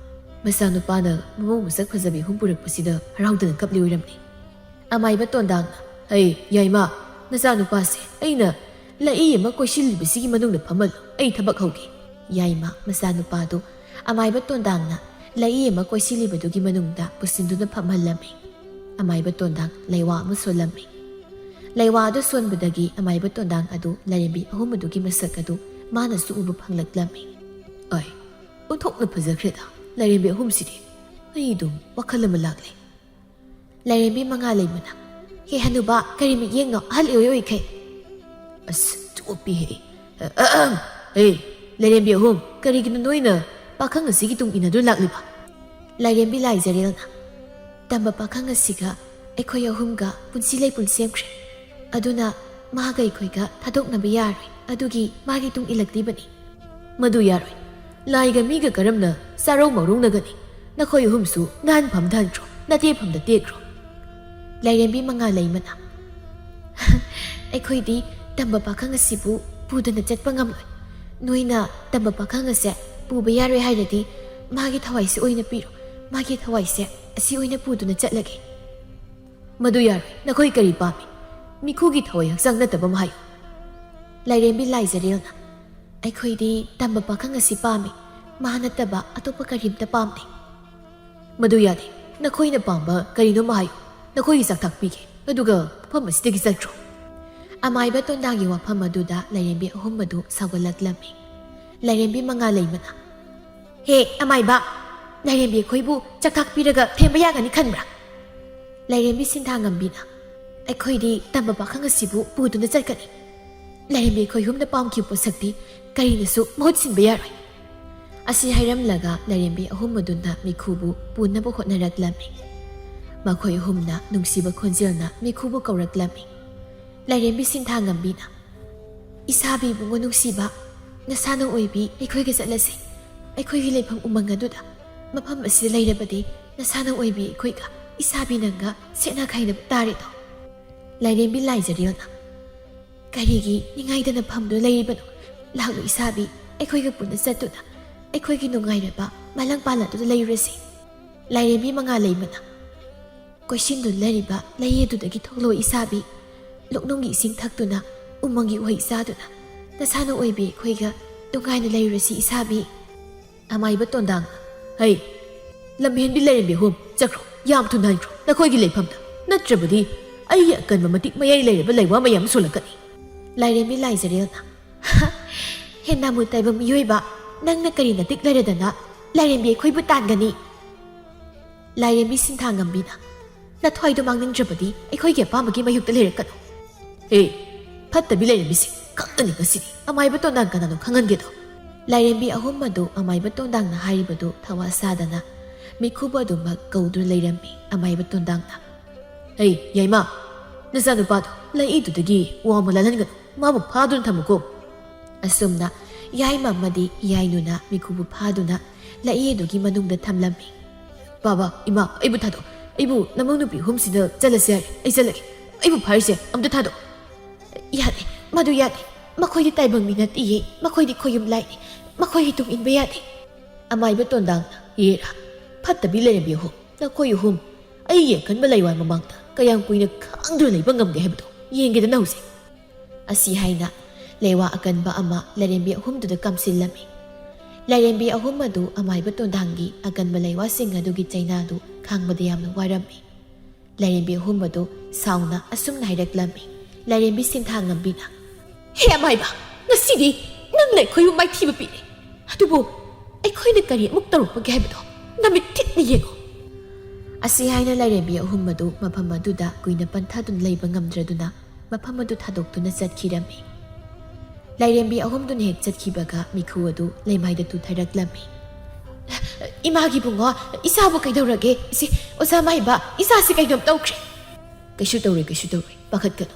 ꯃꯆꯥꯅꯨꯄꯥꯅ ꯃꯃꯧ ꯃꯁꯛ ꯐꯖꯕꯤ ꯑꯍꯨꯝ ꯄꯨꯔꯛꯄꯁꯤꯗ ꯍꯔꯥꯎꯗꯅ ꯀꯞꯂꯤ ꯑꯣꯏꯔꯝꯅꯤ꯫ ꯑꯃꯥꯏꯕ ꯇꯣꯟꯗꯥꯡꯅ, "ꯍꯩ, ꯌꯥꯏꯃ, ꯅꯆꯥꯅꯨꯄꯥꯁꯦ ꯑꯩꯅ ꯂꯥꯛꯏ ꯑꯃ ꯀꯣꯏꯁꯤꯜꯂꯤꯕꯁꯤꯒꯤ ꯃꯅꯨꯡꯗ ꯐꯝꯍꯜꯂꯨ, ꯑꯩ ꯊꯕꯛ ꯍꯧꯒꯦ꯫" ꯌꯥꯏꯃ ꯃꯆꯥꯅꯨꯄꯥꯗꯨ ꯑꯃꯥꯏꯕ ꯇꯣꯟꯗꯥꯡꯅ ꯂꯥꯛꯏ ꯑꯃ ꯀꯣꯏꯁꯤꯜꯂꯤꯕꯗꯨꯒꯤ ꯃꯅꯨꯡꯗ ꯄꯨꯁꯤꯟꯗꯨꯅ ꯐꯝꯍꯜꯂꯝꯃꯤ꯫ ꯑꯃꯥꯏꯕ ꯇꯣꯟꯗꯥꯡ ꯂꯩꯋꯥ ꯑꯃ ꯁꯣꯜꯂꯝꯃꯤ꯫ ꯂꯩꯋꯥ ꯑꯗꯨ ꯁꯣꯟꯕꯗꯒꯤ ꯑꯃꯥꯏꯕ ꯇꯣꯟꯗꯥꯡ ꯑꯗꯨ ꯂꯥꯏꯔꯦꯝꯕꯤ ꯑꯍꯨꯝ ꯑꯗꯨꯒꯤ ꯃꯁꯛ ꯑꯗꯨ ꯃꯥꯅꯁꯨ ꯎꯕ ꯐꯪꯂꯛꯂꯝꯃꯤ꯫ "ꯑꯩ, ꯑꯣꯟꯊꯣꯛꯅ ꯐꯖꯈ꯭ꯔꯦꯗ ꯂꯥꯏꯔꯦꯝꯕꯤ ꯑꯍꯨꯝꯁꯤꯗꯤ꯫ ꯑꯩ ꯑꯗꯨꯝ ꯋꯥꯈꯜ ꯑꯃ ꯂꯥꯛꯂꯦ꯫" ꯂꯥꯏꯔꯦꯝꯕꯤ ꯃꯉꯥ ꯂꯩꯃꯅ, "ꯍꯦ ꯍꯅꯨꯕ, ꯀꯔꯤ ꯃꯤꯠꯌꯦꯡꯅꯣ ꯑꯍꯜ ꯏꯑꯣꯏ ꯑꯣꯏꯈꯩ?" "ꯑꯁ, ꯆꯣꯞꯄꯤꯍꯦ꯫ ꯑ, ꯑ, ꯑ, ꯍꯦ, ꯂꯥꯏꯔꯦꯝꯕꯤ ꯑꯍꯨꯝ, ꯀꯔꯤꯒꯤꯅꯣ ꯅꯣꯏꯅ ꯄꯥꯈꯪ ꯑꯁꯤꯒꯤ ꯇꯨꯡ ꯏꯟꯅꯗꯨꯅ ꯂꯥꯛꯂꯤꯕ?" ꯂꯥꯏꯔꯦꯝꯕꯤ ꯂꯥꯏꯖꯔꯦꯜꯅ, "ꯇꯝꯕ ꯄꯥꯈꯪ ꯑꯁꯤꯒ ꯑꯩꯈꯣꯏ ꯑꯍꯨꯝꯒ ꯄꯨꯟꯁꯤ ꯂꯩꯄꯨꯟ ꯁꯦꯝꯈ꯭ꯔꯦ꯫ ꯑꯗꯨꯅ ꯃꯥꯒ ꯑꯩꯈꯣꯏꯒ ꯊꯥꯗꯣꯛꯅꯕ ꯌꯥꯔꯣꯏ꯫ ꯑꯗꯨꯒꯤ ꯃꯥꯒꯤ ꯇꯨꯡ ꯏꯜꯂꯛꯂꯤꯕꯅꯤ꯫" "ꯃꯗꯨ ꯌꯥꯔꯣꯏ꯫ ꯂꯥꯏꯒ ꯃꯤꯒ ꯀꯔꯝꯅ ꯆꯥꯔꯧ ꯃꯧꯔꯧꯅꯒꯅꯤ? ꯅꯈꯣꯏ ꯑꯍꯨꯝꯁꯨ ꯅꯍꯥꯟꯐꯝꯗ ꯍꯟꯈ꯭ꯔꯣ, ꯅꯇꯦꯐꯝꯗ ꯇꯦꯛꯈ꯭ꯔꯣ꯫" ꯂꯥꯏꯔꯦꯝꯕꯤ ꯃꯉꯥ ꯂꯩꯃꯅ, "ꯑꯩꯈꯣꯏꯗꯤ ꯇꯝꯕ ꯄꯥꯈꯪ ꯑꯁꯤꯕꯨ ꯄꯨꯗꯅ ꯆꯠꯄ ꯉꯝꯂꯣꯏ꯫ ꯅꯣꯏꯅ ꯇꯝꯕ ꯄꯥꯈꯪ ꯑꯁꯦ ꯄꯨꯕ ꯌꯥꯔꯣꯏ ꯍꯥꯏꯔꯗꯤ ꯃꯥꯒꯤ ꯊꯋꯥꯏꯁꯤ ꯑꯣꯏꯅ ꯄꯤꯔꯣ꯫ ꯃꯥꯒꯤ ꯊꯋꯥꯏꯁꯦ ꯑꯁꯤ ꯑꯣꯏꯅ ꯄꯨꯗꯨꯅ ꯆꯠꯂꯒꯦ꯫" "ꯃꯗꯨ ꯌꯥꯔꯣꯏ꯫ ꯅꯈꯣꯏ ꯀꯔꯤ ꯄꯥꯝꯃꯤ? ꯃꯤꯈꯨꯒꯤ ꯊꯋꯥꯏ ꯍꯛꯆꯥꯡ ꯅꯠꯇꯕ ꯑꯃ ꯍꯥꯏꯌꯨ꯫" ꯂꯥꯏꯔꯦꯝꯕꯤ ꯂꯥꯏꯖꯔꯦꯜꯅ, "ꯑꯩꯈꯣꯏꯗꯤ ꯇꯝꯕ ꯄꯥꯈꯪ ꯑꯁꯤ ꯄꯥꯝꯃꯤ꯫ ꯃꯥ ꯅꯠꯇꯕ ꯑꯇꯣꯞꯄ ꯀꯔꯤꯝꯇ ꯄꯥꯝꯗꯦ꯫" "ꯃꯗꯨ ꯌꯥꯗꯦ꯫ ꯅꯈꯣꯏꯅ ꯄꯥꯝꯕ ꯀꯔꯤꯅꯣꯝꯃ ꯍꯥꯏꯌꯨ꯫ ꯅꯈꯣꯏꯒꯤ ꯆꯥꯛꯊꯥꯛ ꯄꯤꯒꯦ꯫ ꯑꯗꯨꯒ ꯃꯐꯝ ꯑꯁꯤꯗꯒꯤ ꯆꯠꯈ꯭ꯔꯣ꯫" ꯑꯃꯥꯏꯕ ꯇꯣꯟꯗꯥꯒꯤ ꯋꯥꯐꯝ ꯑꯗꯨꯗ ꯂꯥꯏꯔꯦꯝꯕꯤ ꯑꯍꯨꯝ ꯑꯗꯨ ꯁꯥꯎꯒꯠꯂꯛꯂꯝꯃꯤ꯫ ꯂꯥꯏꯔꯦꯝꯕꯤ ꯃꯉꯥ ꯂꯩꯃꯅ, "ꯍꯦ ꯑꯃꯥꯏꯕ, ꯂꯥꯏꯔꯦꯝꯕꯤ ꯑꯩꯈꯣꯏꯕꯨ ꯆꯥꯛꯊꯥꯛ ꯄꯤꯔꯒ ꯊꯦꯝꯕ ꯌꯥꯒꯅꯤ ꯈꯟꯕ꯭ꯔꯥ?" ꯂꯥꯏꯔꯦꯝꯕꯤ ꯁꯤꯟꯊꯥꯉꯝꯕꯤꯅ, "ꯑꯩꯈꯣꯏꯗꯤ ꯇꯝꯕ ꯄꯥꯈꯪ ꯑꯁꯤꯕꯨ ꯄꯨꯗꯨꯅ ꯆꯠꯀꯅꯤ꯫ ꯂꯥꯏꯔꯦꯝꯕꯤ ꯑꯩꯈꯣꯏ ꯑꯍꯨꯝꯅ ꯄꯥꯝꯈꯤꯕ ꯄꯣꯠꯁꯛꯇꯤ ꯀꯔꯤꯅꯁꯨ ꯃꯍꯨꯠ ꯁꯤꯟꯕ ꯌꯥꯔꯣꯏ꯫" ꯑꯁꯤ ꯍꯥꯏꯔꯝꯂꯒ ꯂꯥꯏꯔꯦꯝꯕꯤ ꯑꯍꯨꯝ ꯑꯗꯨꯅ ꯃꯤꯈꯨꯕꯨ ꯄꯨꯅꯕ ꯍꯣꯠꯅꯔꯛꯂꯝꯃꯤ꯫ ꯃꯈꯣꯏ ꯑꯍꯨꯝꯅ ꯅꯨꯡꯁꯤꯕ ꯈꯣꯟꯖꯦꯜꯅ ꯃꯤꯈꯨꯕꯨ ꯀꯧꯔꯛꯂꯝꯃꯤ꯫ ꯂꯥꯏꯔꯦꯝꯕꯤ ꯁꯤꯟꯊꯥꯉꯝꯕꯤꯅ, "ꯏꯁꯥꯕꯤ ꯏꯕꯨꯡꯉꯣ ꯅꯨꯡꯁꯤꯕ, ꯅꯁꯥꯅ ꯑꯣꯏꯕꯤ ꯑꯩꯈꯣꯏꯒ ꯆꯠꯂꯁꯤ꯫ ꯑꯩꯈꯣꯏꯒꯤ ꯂꯩꯐꯝ ꯎꯃꯪ ꯑꯗꯨꯗ, ꯃꯐꯝ ꯑꯁꯤꯗ ꯂꯩꯔꯕꯗꯤ ꯅꯁꯥꯅ ꯑꯣꯏꯕꯤ ꯑꯩꯈꯣꯏꯒ ꯏꯁꯥꯕꯤ ꯅꯪꯒ ꯁꯦꯠꯅ ꯈꯥꯏꯅꯕ ꯇꯥꯔꯦꯗꯣ꯫" ꯂꯥꯏꯔꯦꯝꯕꯤ ꯂꯥꯏꯖꯔꯦꯜꯅ, "ꯀꯔꯤꯒꯤ ꯅꯤꯡꯉꯥꯏꯗꯅ ꯐꯝꯗꯨꯅ ꯂꯩꯔꯤꯕꯅꯣ? ꯂꯥꯛꯂꯨ ꯏꯁꯥꯕꯤ, ꯑꯩꯈꯣꯏꯒ ꯄꯨꯟꯅ ꯆꯠꯇꯨꯅ ꯑꯩꯈꯣꯏꯒꯤ ꯅꯨꯡꯉꯥꯏꯔꯕ ꯃꯥꯂꯪ ꯄꯥꯂꯪꯗꯨꯗ ꯂꯩꯔꯨꯔꯁꯤ꯫" ꯂꯥꯏꯔꯦꯝꯕꯤ ꯃꯉꯥ ꯂꯩꯃꯅ, ꯀꯣꯏꯁꯤꯟꯗꯨꯅ ꯂꯩꯔꯤꯕ ꯂꯩ ꯑꯗꯨꯗꯒꯤ ꯊꯣꯛꯂꯛꯑꯣ ꯏꯁꯥꯕꯤ꯫ ꯂꯣꯛꯅꯨꯡꯒꯤ ꯏꯁꯤꯡ ꯊꯛꯇꯨꯅ, ꯎꯃꯪꯒꯤ ꯎꯍꯩ ꯆꯥꯗꯨꯅ, ꯅꯁꯥꯅ ꯑꯣꯏꯕꯤ ꯑꯩꯈꯣꯏꯒ ꯅꯨꯡꯉꯥꯏꯅ ꯂꯩꯔꯨꯔꯁꯤ ꯏꯁꯥꯕꯤ꯫ ꯑꯃꯥꯏꯕ ꯇꯣꯟꯗꯥꯡ, ꯍꯩ, ꯂꯝꯍꯦꯟꯕꯤ ꯂꯥꯏꯔꯦꯝꯕꯤ ꯑꯍꯨꯝ, ꯆꯠꯈ꯭ꯔꯣ, ꯌꯥꯝ ꯊꯨꯅ ꯍꯟꯈ꯭ꯔꯣ ꯅꯈꯣꯏꯒꯤ ꯂꯩꯐꯝꯗ, ꯅꯠꯇ꯭ꯔꯕꯗꯤ ꯑꯩꯒꯤ ꯑꯀꯟꯕ ꯃꯇꯤꯛ ꯃꯌꯥꯏ ꯂꯩꯔꯕ ꯂꯩꯋꯥ ꯃꯌꯥꯝ ꯁꯣꯜꯂꯛꯀꯅꯤ꯫ ꯂꯥꯏꯔꯦꯝꯕꯤ ꯂꯥꯏꯖꯔꯦꯜꯅ, ꯍꯦꯟꯅꯥꯃꯨ ꯇꯥꯏꯕ ꯃꯤꯑꯣꯏꯕ, ꯅꯪꯅ ꯀꯔꯤ ꯅꯇꯤꯛ ꯂꯩꯔꯗꯅ ꯂꯥꯏꯔꯦꯝꯕꯤ ꯑꯩꯈꯣꯏꯕꯨ ꯇꯥꯟꯒꯅꯤ? ꯂꯥꯏꯔꯦꯝꯕꯤ ꯁꯤꯟꯊꯥꯉꯝꯕꯤꯅ, ꯅꯊ꯭ꯋꯥꯏꯗꯣ ꯃꯥꯡꯅꯤꯡꯗ꯭ꯔꯕꯗꯤ ꯑꯩꯈꯣꯏꯒꯤ ꯑꯄꯥꯝꯕꯒꯤ ꯃꯥꯌꯣꯛꯇ ꯂꯩꯔꯛꯀꯅꯨ꯫ ꯍꯦ, ꯐꯠꯇꯕꯤ ꯂꯥꯏꯔꯦꯝꯕꯤꯁꯦ ꯈꯪꯒꯅꯤ ꯉꯁꯤꯗꯤ꯫ ꯑꯃꯥꯏꯕ ꯇꯣꯟꯗꯥꯡ ꯀꯅꯥꯅꯣ ꯈꯪꯍꯟꯒꯦꯗꯣ꯫ ꯂꯥꯏꯔꯦꯝꯕꯤ ꯑꯍꯨꯝ ꯑꯗꯨ ꯑꯃꯥꯏꯕ ꯇꯣꯟꯗꯥꯡꯅ ꯍꯥꯏꯔꯤꯕꯗꯨ ꯊꯋꯥ ꯁꯥꯗꯅ ꯃꯤꯈꯨꯕ ꯑꯗꯨꯃꯛ ꯀꯧꯗꯨꯅ ꯂꯩꯔꯝꯃꯤ꯫ ꯑꯃꯥꯏꯕ ꯇꯣꯟꯗꯥꯡꯅ, ꯍꯩ, ꯌꯥꯏꯃ, ꯅꯆꯥꯅꯨꯄꯥꯗꯣ ꯂꯩꯏꯗꯨꯗꯒꯤ ꯋꯥ ꯑꯃ ꯂꯥꯜꯍꯟꯒꯅꯨ, ꯃꯥꯕꯨ ꯐꯥꯗꯨꯅ ꯊꯝꯃꯨꯀꯣ꯫ ꯑꯁꯨꯝꯅ ꯌꯥꯏꯃ ꯑꯃꯗꯤ ꯌꯥꯏꯅꯨꯅ ꯃꯤꯈꯨꯕꯨ ꯐꯥꯗꯨꯅ ꯂꯩꯏ ꯑꯗꯨꯒꯤ ꯃꯅꯨꯡꯗ ꯊꯝꯂꯝꯃꯤ꯫ ꯕꯥꯕꯥ, ꯏꯃꯥ, ꯑꯩꯕꯨ ꯊꯥꯗꯣꯛ, ꯑꯩꯕꯨ ꯅꯃꯧ ꯅꯨꯄꯤ ꯑꯍꯨꯝꯁꯤꯗ ꯆꯠꯂꯁꯦ ꯍꯥꯏꯔꯦ, ꯑꯩ ꯆꯠꯂꯒꯦ꯫ ꯑꯩꯕꯨ ꯐꯥꯔꯤꯁꯦ ꯑꯝꯇ ꯊꯥꯗꯣꯛ꯫ ꯌꯥꯗꯦ, ꯃꯗꯨ ꯌꯥꯗꯦ꯫ ꯃꯈꯣꯏꯗꯤ ꯇꯥꯏꯕꯪ ꯃꯤ ꯅꯠꯇꯦꯌꯦ, ꯃꯈꯣꯏꯗꯤ ꯈꯣꯌꯨꯝ ꯂꯥꯏꯅꯤ, ꯃꯈꯣꯏꯒꯤ ꯇꯨꯡ ꯏꯟꯕ ꯌꯥꯗꯦ꯫ ꯑꯃꯥꯏꯕ ꯇꯣꯟꯗꯥꯡꯅ, ꯌꯦꯔꯥ, ꯐꯠꯇꯕꯤ ꯂꯩꯔꯝꯕꯤ ꯑꯍꯨꯝ, ꯅꯈꯣꯏ ꯑꯍꯨꯝ ꯑꯩꯒꯤ ꯑꯀꯟꯕ ꯂꯩꯋꯥ ꯃꯃꯥꯡꯗ ꯀꯌꯥꯝ ꯀꯨꯏꯅ ꯈꯥꯡꯗꯨꯅ ꯂꯩꯕ ꯉꯝꯒꯦ ꯍꯥꯏꯕꯗꯨ ꯌꯦꯡꯒꯦꯗꯅ ꯍꯧꯖꯤꯛ꯫ ꯑꯁꯤ ꯍꯥꯏꯅ ꯂꯩꯋꯥ ꯑꯀꯟꯕ ꯑꯃ ꯂꯥꯏꯔꯦꯝꯕꯤ ꯑꯍꯨꯝꯗꯨꯗ ꯀꯥꯝꯁꯤꯜꯂꯝꯃꯤ꯫ ꯂꯥꯏꯔꯦꯝꯕꯤ ꯑꯍꯨꯝ ꯑꯗꯨ ꯑꯃꯥꯏꯕ ꯇꯣꯟꯗꯥꯡꯒꯤ ꯑꯀꯟꯕ ꯂꯩꯋꯥꯁꯤꯡ ꯑꯗꯨꯒꯤ ꯆꯩꯅꯥꯗꯨ ꯈꯥꯡꯕꯗ ꯌꯥꯝꯅ ꯋꯥꯔꯝꯃꯤ꯫ ꯂꯥꯏꯔꯦꯝꯕꯤ ꯑꯍꯨꯝ ꯑꯗꯨ ꯁꯥꯎꯅ ꯑꯁꯨꯝꯅ ꯍꯥꯏꯔꯛꯂꯝꯃꯤ꯫ ꯂꯥꯏꯔꯦꯝꯕꯤ ꯁꯤꯟꯊꯥꯉꯝꯕꯤꯅ, ꯍꯦ ꯑꯃꯥꯏꯕ, ꯉꯁꯤꯗꯤ ꯅꯪꯅ ꯑꯩꯈꯣꯏꯕꯨ ꯃꯥꯏꯊꯤꯕ ꯄꯤꯔꯦ, ꯑꯗꯨꯕꯨ ꯑꯩꯈꯣꯏꯅ ꯀꯔꯤ ꯑꯃꯨꯛ ꯇꯧꯔꯛꯄꯒꯦ ꯍꯥꯏꯕꯗꯣ ꯅꯃꯤꯠ ꯊꯤꯠꯅ ꯌꯦꯡꯉꯨ꯫ ꯑꯁꯤ ꯍꯥꯏꯅ ꯂꯥꯏꯔꯦꯝꯕꯤ ꯑꯍꯨꯝ ꯑꯗꯨ ꯃꯐꯝ ꯑꯗꯨꯗ ꯀꯨꯏꯅ ꯄꯟꯊꯥꯗꯨꯅ ꯂꯩꯕ ꯉꯝꯗ꯭ꯔꯗꯨꯅ ꯃꯐꯝ ꯑꯗꯨ ꯊꯥꯗꯣꯛꯇꯨꯅ ꯆꯠꯈꯤꯔꯝꯃꯤ꯫ ꯂꯥꯏꯔꯦꯝꯕꯤ ꯑꯍꯨꯝꯗꯨꯅ ꯍꯦꯛ ꯆꯠꯈꯤꯕꯒ ꯃꯤꯈꯨ ꯑꯗꯨ ꯂꯩꯃꯥꯏꯗ ꯇꯨꯊꯔꯛꯂꯝꯃꯤ꯫ ꯏꯃꯥꯒꯤ ꯏꯕꯨꯡꯉꯣ, ꯏꯆꯥꯕꯨ ꯀꯩꯗꯧꯔꯒꯦ? ꯏꯆꯦ, ꯑꯣꯖꯥ ꯃꯥꯏꯕ, ꯏꯆꯥꯁꯤ ꯀꯩꯅꯣꯝ ꯇꯧꯈ꯭ꯔꯦ꯫ ꯀꯩꯁꯨ ꯇꯧꯔꯣꯏ, ꯀꯩꯁꯨ ꯇꯧꯔꯣꯏ, ꯄꯥꯈꯠꯀꯅꯨ꯫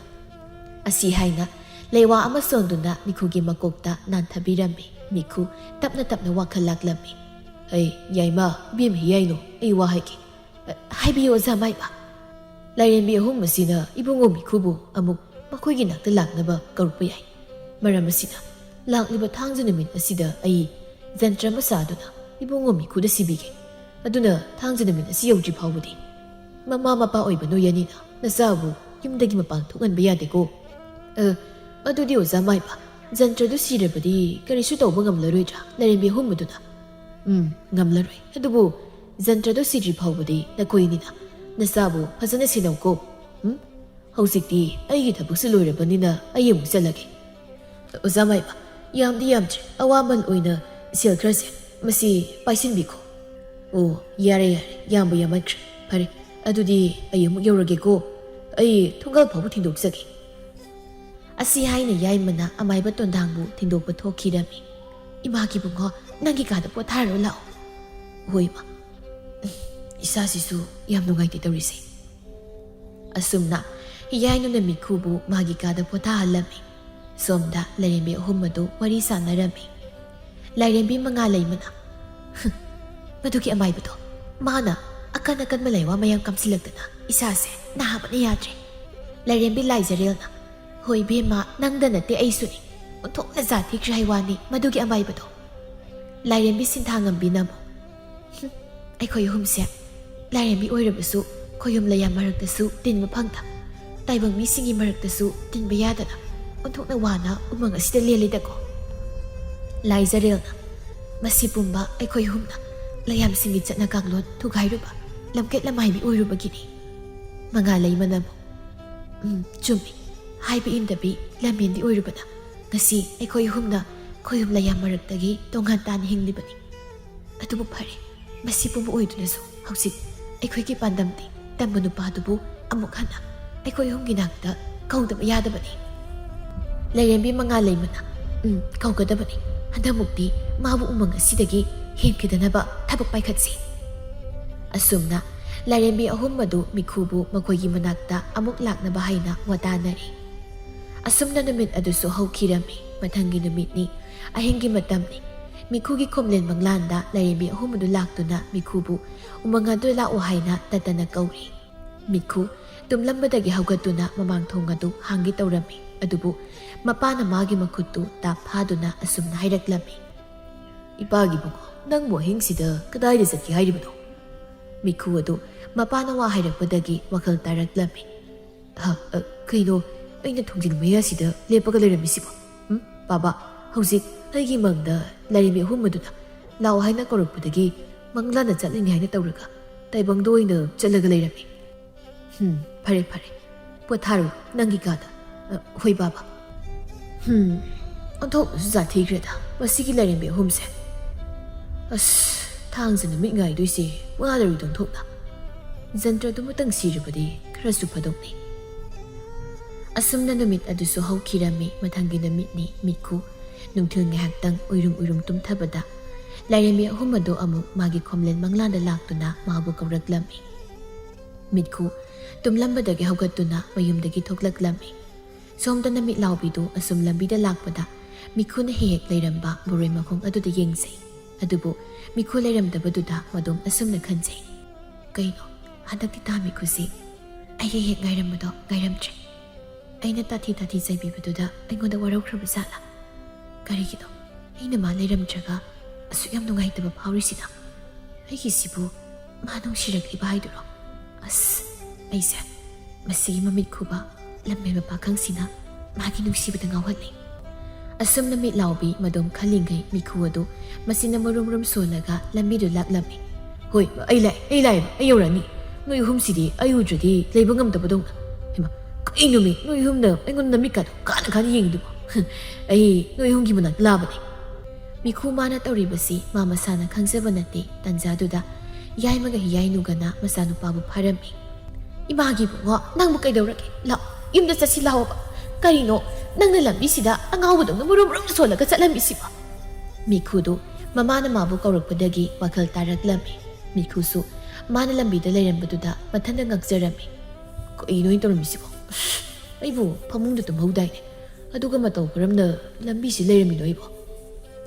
ꯑꯁꯤ ꯍꯥꯏꯅ ꯂꯩꯋꯥ ꯑꯃ ꯁꯣꯟꯗꯨꯅ ꯃꯤꯈꯨꯒꯤ ꯃꯀꯣꯛꯇ ꯅꯥꯟꯊꯕꯤꯔꯝꯃꯤ꯫ ꯃꯤꯈꯨ ꯇꯞꯅ ꯇꯞꯅ ꯋꯥꯈꯜ ꯂꯥꯛꯂꯝꯃꯤ꯫ ꯑꯩ, ꯌꯥꯏꯃ, ꯏꯕꯦꯝꯃ ꯌꯥꯏꯅꯨ, ꯑꯩ ꯋꯥ ꯍꯥꯏꯒꯦ꯫ ꯍꯥꯏꯕꯤꯌꯨ, ꯑꯣꯖꯥ ꯃꯥꯏꯕ꯫ ꯂꯥꯏꯔꯦꯝꯕꯤ ꯑꯍꯨꯝ ꯑꯁꯤꯅ ꯏꯕꯨꯡꯉꯣ ꯃꯤꯈꯨꯕꯨ ꯑꯃꯨꯛ ꯃꯈꯣꯏꯒꯤ ꯅꯥꯛꯇ ꯂꯥꯛꯅꯕ ꯀꯧꯔꯛꯄ ꯌꯥꯏ꯫ ꯃꯔꯝ ꯑꯁꯤꯅ, ꯂꯥꯛꯂꯤꯕ ꯊꯥꯡꯖ ꯅꯨꯃꯤꯠ ꯑꯁꯤꯗ ꯑꯩ ꯖꯟꯇ꯭ꯔ ꯑꯃ ꯁꯥꯗꯨꯅ ꯏꯕꯨꯡꯉꯣ ꯃꯤꯈꯨꯗ ꯁꯤꯕꯤꯒꯦ꯫ ꯑꯗꯨꯅ ꯊꯥꯡꯖ ꯅꯨꯃꯤꯠ ꯑꯁꯤ ꯌꯧꯗ꯭ꯔꯤ ꯐꯥꯎꯕꯗꯤ ꯃꯃꯥ ꯃꯄꯥ ꯑꯣꯏꯕ ꯅꯣꯏ ꯑꯅꯤꯅ ꯅꯆꯥꯕꯨ ꯌꯨꯝꯗꯒꯤ ꯃꯄꯥꯟ ꯊꯣꯛꯍꯟꯕ ꯌꯥꯗꯦꯀꯣ꯫ ꯑ, ꯑꯗꯨꯗꯤ ꯑꯣꯖꯥ ꯃꯥꯏꯕ, ꯖꯟꯇ꯭ꯔꯗꯨ ꯁꯤꯔꯕꯗꯤ ꯀꯔꯤꯁꯨ ꯇꯧꯕ ꯉꯝꯂꯔꯣꯏꯗ꯭ꯔꯥ? ꯂꯥꯏꯔꯦꯝꯕꯤ ꯑꯍꯨꯝ ꯑꯗꯨꯅ? ꯎꯝ, ꯉꯝꯂꯔꯣꯏ꯫ ꯑꯗꯨꯕꯨ ꯖꯟꯇ꯭ꯔꯗꯨ ꯁꯤꯗ꯭ꯔꯤ ꯐꯥꯎꯕꯗꯤ ꯅꯈꯣꯏꯅꯤꯅ ꯅꯆꯥꯕꯨ ꯐꯖꯅ ꯁꯦꯟꯅꯧꯀꯣ꯫ ꯎꯝ? ꯍꯧꯖꯤꯛꯇꯤ ꯑꯩꯒꯤ ꯊꯕꯛꯁꯨ ꯂꯣꯏꯔꯕꯅꯤꯅ ꯑꯩ ꯑꯃꯨꯛ ꯆꯠꯂꯒꯦ꯫ ꯑꯣꯖꯥ ꯃꯥꯏꯕ, ꯌꯥꯝꯗꯤ ꯌꯥꯝꯗ꯭ꯔꯦ, ꯑꯋꯥꯃꯜ ꯑꯣꯏꯅ ꯁꯦꯜ ꯈꯔꯁꯦ ꯃꯁꯤ ꯄꯥꯏꯁꯤꯟꯕꯤꯈꯣ꯫ ꯑꯣ, ꯌꯥꯔꯦ ꯌꯥꯔꯦ, ꯌꯥꯝꯕꯨ ꯌꯥꯝꯃꯟꯈ꯭ꯔꯦ꯫ ꯐꯔꯦ, ꯑꯗꯨꯗꯤ ꯑꯩ ꯑꯃꯨꯛ ꯌꯧꯔꯒꯦꯀꯣ꯫ ꯑꯩ ꯊꯣꯡꯒꯥꯜ ꯐꯥꯎꯕ ꯊꯤꯟꯗꯣꯛꯆꯒꯦ꯫ ꯑꯁꯤ ꯍꯥꯏꯅ ꯌꯥꯏꯃꯅ ꯑꯃꯥꯏꯕ ꯇꯣꯟꯗꯥꯡꯕꯨ ꯊꯤꯟꯗꯣꯛꯄ ꯊꯣꯛꯈꯤꯔꯝꯃꯤ꯫ ꯏꯃꯥꯒꯤ ꯕꯨꯡꯉꯣ, ꯅꯪꯒꯤ ꯀꯥꯗ ꯄꯣꯊꯥꯔꯣ ꯂꯥꯛꯑꯣ꯫ ꯍꯣꯏ ꯏꯃꯥ꯫ ꯏꯁꯥꯁꯤꯁꯨ ꯌꯥꯝ ꯅꯨꯡꯉꯥꯏꯇꯦ ꯇꯧꯔꯤꯁꯦ꯫ ꯑꯁꯨꯝꯅ ꯌꯥꯏꯅꯨꯅ ꯃꯤꯈꯨꯕꯨ ꯃꯥꯒꯤ ꯀꯥꯗ ꯄꯣꯊꯥꯍꯜꯂꯝꯃꯤ꯫ ꯁꯣꯝꯗ ꯂꯥꯏꯔꯦꯝꯕꯤ ꯑꯍꯨꯝ ꯑꯗꯨ ꯋꯥꯔꯤ ꯁꯥꯟꯅꯔꯝꯃꯤ꯫ ꯂꯥꯏꯔꯦꯝꯕꯤ ꯃꯉꯥ ꯂꯩꯃꯅ, "ꯍꯨꯝ, ꯃꯗꯨꯒꯤ ꯑꯃꯥꯏꯕꯗꯣ, ꯃꯥꯅ ꯑꯀꯟ ꯑꯀꯟꯕ ꯂꯩꯋꯥ ꯃꯌꯥꯝ ꯀꯥꯝꯁꯤꯜꯂꯛꯇꯅ ꯏꯁꯥꯁꯦ ꯅꯥꯕꯅ ꯌꯥꯗ꯭ꯔꯦ꯫" ꯂꯥꯏꯔꯦꯝꯕꯤ ꯂꯥꯏꯖꯔꯦꯜꯅ, "ꯍꯣꯏ ꯏꯕꯦꯝꯃ, ꯅꯪꯗ ꯅꯠꯇꯦ ꯑꯩꯁꯨꯅꯤ꯫ ꯑꯣꯟꯊꯣꯛꯅ ꯖꯥꯠ ꯊꯤꯈ꯭ꯔꯦ ꯍꯥꯏ ꯋꯥꯅꯤ ꯃꯗꯨꯒꯤ ꯑꯃꯥꯏꯕꯗꯣ꯫" ꯂꯥꯏꯔꯦꯝꯕꯤ ꯁꯤꯟꯊꯥꯉꯝꯕꯤꯅ ꯑꯃꯨꯛ, "ꯍꯨꯝ, ꯑꯩꯈꯣꯏ ꯑꯍꯨꯝꯁꯦ ꯂꯥꯏꯔꯦꯝꯕꯤ ꯑꯣꯏꯔꯕꯁꯨ ꯈꯣꯌꯨꯝ ꯂꯩꯌꯥꯝ ꯃꯔꯛꯇꯁꯨ ꯇꯤꯟꯕ ꯐꯪꯗ, ꯇꯥꯏꯕꯪ ꯃꯤꯁꯤꯡꯒꯤ ꯃꯔꯛꯇꯁꯨ ꯇꯤꯟꯕ ꯌꯥꯗꯅ ꯑꯣꯟꯊꯣꯛꯅ ꯋꯥꯅ ꯎꯃꯪ ꯑꯁꯤꯗ ꯂꯦꯜꯂꯤꯗꯀꯣ꯫" ꯂꯥꯏꯖꯔꯦꯜꯅ, "ꯃꯁꯤ ꯄꯨꯝꯕ ꯑꯩꯈꯣꯏ ꯑꯍꯨꯝꯅ ꯂꯩꯌꯥꯝꯁꯤꯡꯒꯤ ꯆꯠꯅ ꯀꯥꯡꯂꯣꯟ ꯊꯨꯒꯥꯏꯔꯨꯕ, ꯂꯝꯀꯦꯠ ꯂꯝꯍꯥꯏꯕꯤ ꯑꯣꯏꯔꯨꯕꯒꯤꯅꯤ꯫" ꯃꯉꯥ ꯂꯩꯃꯅ ꯑꯃꯨꯛ, "ꯎꯝ, ꯆꯨꯝꯃꯤ꯫ ꯍꯥꯏꯕ ꯏꯟꯗꯕꯤ ꯂꯝꯍꯦꯟꯕꯤ ꯑꯣꯏꯔꯨꯕꯅ ꯉꯁꯤ ꯑꯩꯈꯣꯏ ꯑꯍꯨꯝꯅ ꯈꯣꯌꯨꯝ ꯂꯩꯌꯥꯝ ꯃꯔꯛꯇꯒꯤ ꯇꯣꯉꯥꯟ ꯇꯥꯅ ꯍꯤꯡꯂꯤꯕꯅꯤ꯫ ꯑꯗꯨꯕꯨ ꯐꯔꯦ, ꯃꯁꯤ ꯄꯨꯝꯕ ꯑꯣꯏꯗꯨꯅꯁꯨ ꯍꯧꯖꯤꯛ ꯑꯩꯈꯣꯏꯒꯤ ꯄꯥꯟꯗꯝꯗꯤ ꯇꯝꯕ ꯅꯨꯄꯥꯗꯨꯕꯨ ꯑꯃꯨꯛ ꯍꯟꯅ ꯑꯩꯈꯣꯏ ꯑꯍꯨꯝꯒꯤ ꯅꯥꯛꯇ ꯀꯧꯗꯕ ꯌꯥꯗꯕꯅꯤ꯫" ꯂꯥꯏꯔꯦꯝꯕꯤ ꯃꯉꯥ ꯂꯩꯃꯅ, "ꯎꯝ, ꯀꯧꯒꯗꯕꯅꯤ꯫ ꯍꯟꯗꯛꯃꯨꯛꯇꯤ ꯃꯥꯕꯨ ꯎꯃꯪ ꯑꯁꯤꯗꯒꯤ ꯍꯦꯟꯈꯤꯗꯅꯕ ꯊꯕꯛ ꯄꯥꯏꯈꯠꯁꯤ꯫" ꯑꯁꯨꯝꯅ ꯂꯥꯏꯔꯦꯝꯕꯤ ꯑꯍꯨꯝ ꯑꯗꯨ ꯃꯤꯈꯨꯕꯨ ꯃꯈꯣꯏꯒꯤ ꯃꯅꯥꯛꯇ ꯑꯃꯨꯛ ꯂꯥꯛꯅꯕ ꯍꯥꯏꯅ ꯋꯥꯇꯥꯅꯔꯤ꯫ ꯑꯁꯨꯝꯅ ꯅꯨꯃꯤꯠ ꯑꯗꯨꯁꯨ ꯍꯧꯈꯤꯔꯝꯃꯤ꯫ ꯃꯊꯪꯒꯤ ꯅꯨꯃꯤꯠꯅꯤ꯫ ꯑꯍꯤꯡꯒꯤ ꯃꯇꯝꯅꯤ꯫ ꯃꯤꯈꯨꯒꯤ ꯈꯣꯝꯂꯦꯟ ꯃꯪꯂꯥꯟꯗ ꯂꯥꯏꯔꯦꯝꯕꯤ ꯑꯍꯨꯝ ꯑꯗꯨ ꯂꯥꯛꯇꯨꯅ ꯃꯤꯈꯨꯕꯨ ꯎꯃꯪ ꯑꯗꯨ ꯂꯥꯛꯑꯣ ꯍꯥꯏꯅ ꯇꯠꯇꯅ ꯀꯧꯔꯤ꯫ ꯃꯤꯈꯨ ꯇꯨꯝꯂꯝꯕꯗꯒꯤ ꯍꯧꯒꯠꯇꯨꯅ ꯃꯃꯥꯡ ꯊꯣꯡ ꯑꯗꯨ ꯍꯥꯡꯒꯦ ꯇꯧꯔꯝꯃꯤ꯫ ꯑꯗꯨꯕꯨ ꯃꯄꯥꯅ ꯃꯥꯒꯤ ꯃꯈꯨꯠꯇꯨ ꯇꯥꯞ ꯐꯥꯗꯨꯅ ꯑꯁꯨꯝꯅ ꯍꯥꯏꯔꯛꯂꯝꯃꯤ, "ꯏꯄꯥꯒꯤ ꯕꯨꯡꯉꯣ, ꯅꯪꯕꯨ ꯑꯍꯤꯡꯁꯤꯗ ꯀꯗꯥꯏꯗ ꯆꯠꯀꯦ ꯍꯥꯏꯔꯤꯕꯅꯣ?" ꯃꯤꯈꯨ ꯑꯗꯨ ꯃꯄꯥꯅ ꯋꯥ ꯍꯥꯏꯔꯛꯄꯗꯒꯤ ꯋꯥꯈꯜ ꯇꯥꯔꯛꯂꯝꯃꯤ꯫ "ꯍ, ꯑ, ꯀꯩꯅꯣ ꯑꯩꯅ ꯊꯣꯡꯖꯤꯟ ꯃꯌꯥꯁꯤꯗ ꯂꯦꯞꯄꯒ ꯂꯩꯔꯝꯃꯤꯁꯤꯕꯣ? ꯎꯝ, ꯕꯥꯕꯥ, ꯍꯧꯖꯤꯛ ꯑꯩꯒꯤ ꯃꯪꯗ ꯂꯥꯏꯔꯦꯝꯕꯤ ꯑꯍꯨꯝ ꯑꯗꯨꯅ ꯂꯥꯛꯑꯣ ꯍꯥꯏꯅ ꯀꯧꯔꯛꯄꯗꯒꯤ ꯃꯪꯂꯥꯟꯗ ꯆꯠꯂꯤꯅꯤ ꯍꯥꯏꯅ ꯇꯧꯔꯒ ꯇꯥꯏꯕꯪꯗ ꯑꯣꯏꯅ ꯆꯠꯂꯒ ꯂꯩꯔꯝꯃꯤ꯫ ꯍꯨꯝ, ꯐꯔꯦ, ꯐꯔꯦ, ꯄꯣꯊꯥꯔꯣ ꯅꯪꯒꯤ ꯀꯥꯗ꯫" "ꯑ, ꯍꯣꯏ, ꯕꯥꯕꯥ꯫" ꯍꯨꯝ, ꯑꯣꯟꯊꯣꯛꯅꯁꯨ ꯖꯥꯠ ꯊꯤꯈ꯭ꯔꯦꯗ ꯃꯁꯤꯒꯤ ꯂꯥꯏꯔꯦꯝꯕꯤ ꯑꯍꯨꯝꯁꯦ꯫ ꯑꯁ, ꯊꯥꯡꯁꯦ ꯅꯨꯃꯤꯠ ꯉꯥꯏꯗꯣꯏꯁꯦ ꯃꯉꯥ ꯂꯩꯔꯣꯏꯗꯣ ꯑꯣꯟꯊꯣꯛꯅ꯫ ꯖꯟꯇ꯭ꯔꯗꯨꯃꯇꯪ ꯁꯤꯔꯕꯗꯤ ꯈꯔꯁꯨ ꯐꯗꯧꯅꯤ꯫ ꯑꯁꯨꯝꯅ ꯅꯨꯃꯤꯠ ꯑꯗꯨꯁꯨ ꯍꯧꯈꯤꯔꯝꯃꯤ꯫ ꯃꯊꯪꯒꯤ ꯅꯨꯃꯤꯠꯅꯤ꯫ ꯃꯤꯈꯨ ꯅꯨꯡꯊꯤꯜ ꯉꯥꯏꯍꯥꯛꯇꯪ ꯎꯏꯔꯨꯝ ꯎꯏꯔꯨꯝ ꯇꯨꯝꯊꯕꯗ ꯂꯥꯏꯔꯦꯝꯕꯤ ꯑꯍꯨꯝ ꯑꯗꯨ ꯑꯃꯨꯛ ꯃꯥꯒꯤ ꯈꯣꯝꯂꯦꯟ ꯃꯪꯂꯥꯟꯗ ꯂꯥꯛꯇꯨꯅ ꯃꯥꯕꯨ ꯀꯧꯔꯛꯂꯝꯃꯤ꯫ ꯃꯤꯠꯈꯨ ꯇꯨꯝꯂꯝꯕꯗꯒꯤ ꯍꯧꯒꯠꯇꯨꯅ ꯃꯌꯨꯝꯗꯒꯤ ꯊꯣꯛꯂꯛꯂꯝꯃꯤ꯫ ꯁꯣꯝꯗꯅ ꯃꯤꯠ ꯂꯥꯎꯕꯤꯗꯨ ꯑꯁꯨꯝ ꯂꯝꯕꯤꯗ ꯂꯥꯛꯄꯗ ꯃꯤꯈꯨꯅ ꯍꯦꯛ ꯍꯦꯛ ꯂꯩꯔꯝꯕ ꯕꯣꯔꯣꯏ ꯃꯈꯣꯡ ꯑꯗꯨꯗ ꯌꯦꯡꯖꯩ꯫ ꯑꯗꯨꯕꯨ ꯃꯤꯈꯨ ꯂꯩꯔꯝꯗꯕꯗꯨꯗ ꯃꯗꯣꯝ ꯑꯁꯨꯝꯅ ꯈꯟꯖꯩ, "ꯀꯩꯅꯣ, ꯍꯟꯗꯛꯇꯤ ꯇꯥ ꯃꯤꯈꯨꯁꯤ ꯑꯩ ꯍꯦꯛ ꯍꯦꯛ ꯉꯥꯏꯔꯝꯕꯗꯣ ꯉꯥꯏꯔꯝꯗ꯭ꯔꯦ꯫ ꯑꯩꯅ ꯇꯥꯊꯤ ꯇꯥꯊꯤ ꯆꯩꯕꯤꯕꯗꯨꯗ ꯑꯩꯉꯣꯟꯗ ꯋꯥꯔꯧꯈ꯭ꯔꯕ ꯖꯥꯠꯂꯥ? ꯀꯔꯤꯒꯤꯅꯣ ꯑꯩꯅ ꯃꯥ ꯂꯩꯔꯝꯗ꯭ꯔꯒ ꯑꯁꯨꯛ ꯌꯥꯝ ꯅꯨꯡꯉꯥꯏꯇꯕ ꯐꯥꯎꯔꯤꯁꯤꯅ? ꯑꯩꯒꯤꯁꯤꯕꯨ ꯃꯥ ꯅꯨꯡꯁꯤꯔꯛꯂꯤꯕ ꯍꯥꯏꯗꯨꯔꯣ? ꯑꯁ, ꯑꯩꯁꯦ ꯃꯁꯤꯒꯤ ꯃꯃꯤꯠ ꯈꯨꯕ ꯂꯝꯍꯦꯟꯕ ꯄꯥꯈꯪꯁꯤꯅ ꯃꯥꯒꯤ ꯅꯨꯡꯁꯤꯕꯗ ꯉꯥꯎꯍꯜꯂꯤ꯫" ꯑꯁꯨꯝꯅ ꯃꯤꯠ ꯂꯥꯎꯕꯤ ꯃꯗꯣꯝ ꯈꯜꯂꯤꯉꯩ ꯃꯤꯈꯨ ꯑꯗꯨ ꯃꯁꯤꯅ ꯃꯔꯨꯝ ꯃꯔꯨꯝ ꯁꯣꯜꯂꯒ ꯂꯝꯕꯤꯗꯨ ꯂꯥꯛꯂꯝꯃꯤ꯫ "ꯍꯣꯏ, ꯑꯩ ꯂꯥꯛꯑꯦ, ꯑꯩ ꯂꯥꯛꯑꯦꯕ, ꯑꯩ ꯌꯧꯔꯛꯑꯅꯤ꯫ ꯅꯣꯏ ꯑꯍꯨꯝꯁꯤꯗꯤ ꯑꯩ ꯎꯗ꯭ꯔꯗꯤ ꯂꯩꯕ ꯉꯝꯗꯕꯗꯧꯅ꯫ ꯍꯩꯃꯥ, ꯀꯩꯅꯣꯃꯤ, ꯅꯣꯏ ꯑꯍꯨꯝꯅ ꯑꯩꯉꯣꯟꯗ ꯅꯃꯤꯠꯀꯥꯗꯣ ꯀꯥꯟꯅ ꯀꯥꯟꯅ ꯌꯦꯡꯉꯤꯗꯨꯕꯣ? ꯑꯩ ꯅꯣꯏ ꯑꯍꯨꯝꯒꯤ ꯃꯅꯥꯛꯇ ꯂꯥꯛꯑꯕꯅꯦ꯫" ꯃꯤꯈꯨ ꯃꯥꯅ ꯇꯧꯔꯤꯕꯁꯤ ꯃꯥ ꯃꯁꯥꯅ ꯈꯪꯖꯕ ꯅꯠꯇꯦ꯫ ꯇꯟꯖꯥꯗꯨꯗ ꯌꯥꯏꯃꯒ ꯍꯤꯌꯥꯏꯅꯨꯒꯅ ꯃꯆꯥꯅꯨꯄꯥꯕꯨ ꯐꯥꯔꯝꯃꯤ꯫ "ꯏꯃꯥꯒꯤ ꯏꯕꯨꯡꯉꯣ, ꯅꯪꯕꯨ ꯀꯩꯗꯧꯔꯒꯦ? ꯂꯥꯛꯑꯣ, ꯌꯨꯝꯗ ꯆꯠꯁꯤ ꯂꯥꯛꯑꯣꯕ꯫ ꯀꯔꯤꯅꯣ ꯅꯪꯅ ꯂꯝꯕꯤꯁꯤꯗ ꯑꯉꯥꯎꯕꯗꯧꯅ ꯃꯨꯔꯨꯝ ꯃꯨꯔꯨꯝ ꯁꯣꯜꯂꯒ ꯆꯠꯂꯝꯃꯤꯁꯤꯕꯣ?" ꯃꯤꯈꯨꯗꯨ ꯃꯃꯥꯅ ꯃꯥꯕꯨ ꯀꯧꯔꯛꯄꯗꯒꯤ ꯋꯥꯈꯜ ꯇꯥꯔꯛꯂꯝꯃꯤ꯫ ꯃꯤꯈꯨꯁꯨ ꯃꯥꯅ ꯂꯝꯕꯤꯗ ꯂꯩꯔꯝꯕꯗꯨꯗ ꯃꯊꯟꯇ ꯉꯛꯆꯔꯝꯃꯤ꯫ "ꯀꯩꯅꯣ ꯑꯩꯅ ꯇꯧꯔꯝꯃꯤꯁꯤꯕꯣ? ꯑꯁ, ꯑꯩꯕꯨ ꯐꯃꯨꯡꯗ ꯇꯨꯝꯍꯧꯗꯥꯏꯅꯦ? ꯑꯗꯨꯒ ꯃꯇꯧ ꯀꯔꯝꯅ ꯂꯝꯕꯤꯁꯤ ꯂꯩꯔꯝꯃꯤꯅꯣ ꯑꯩꯕꯣ?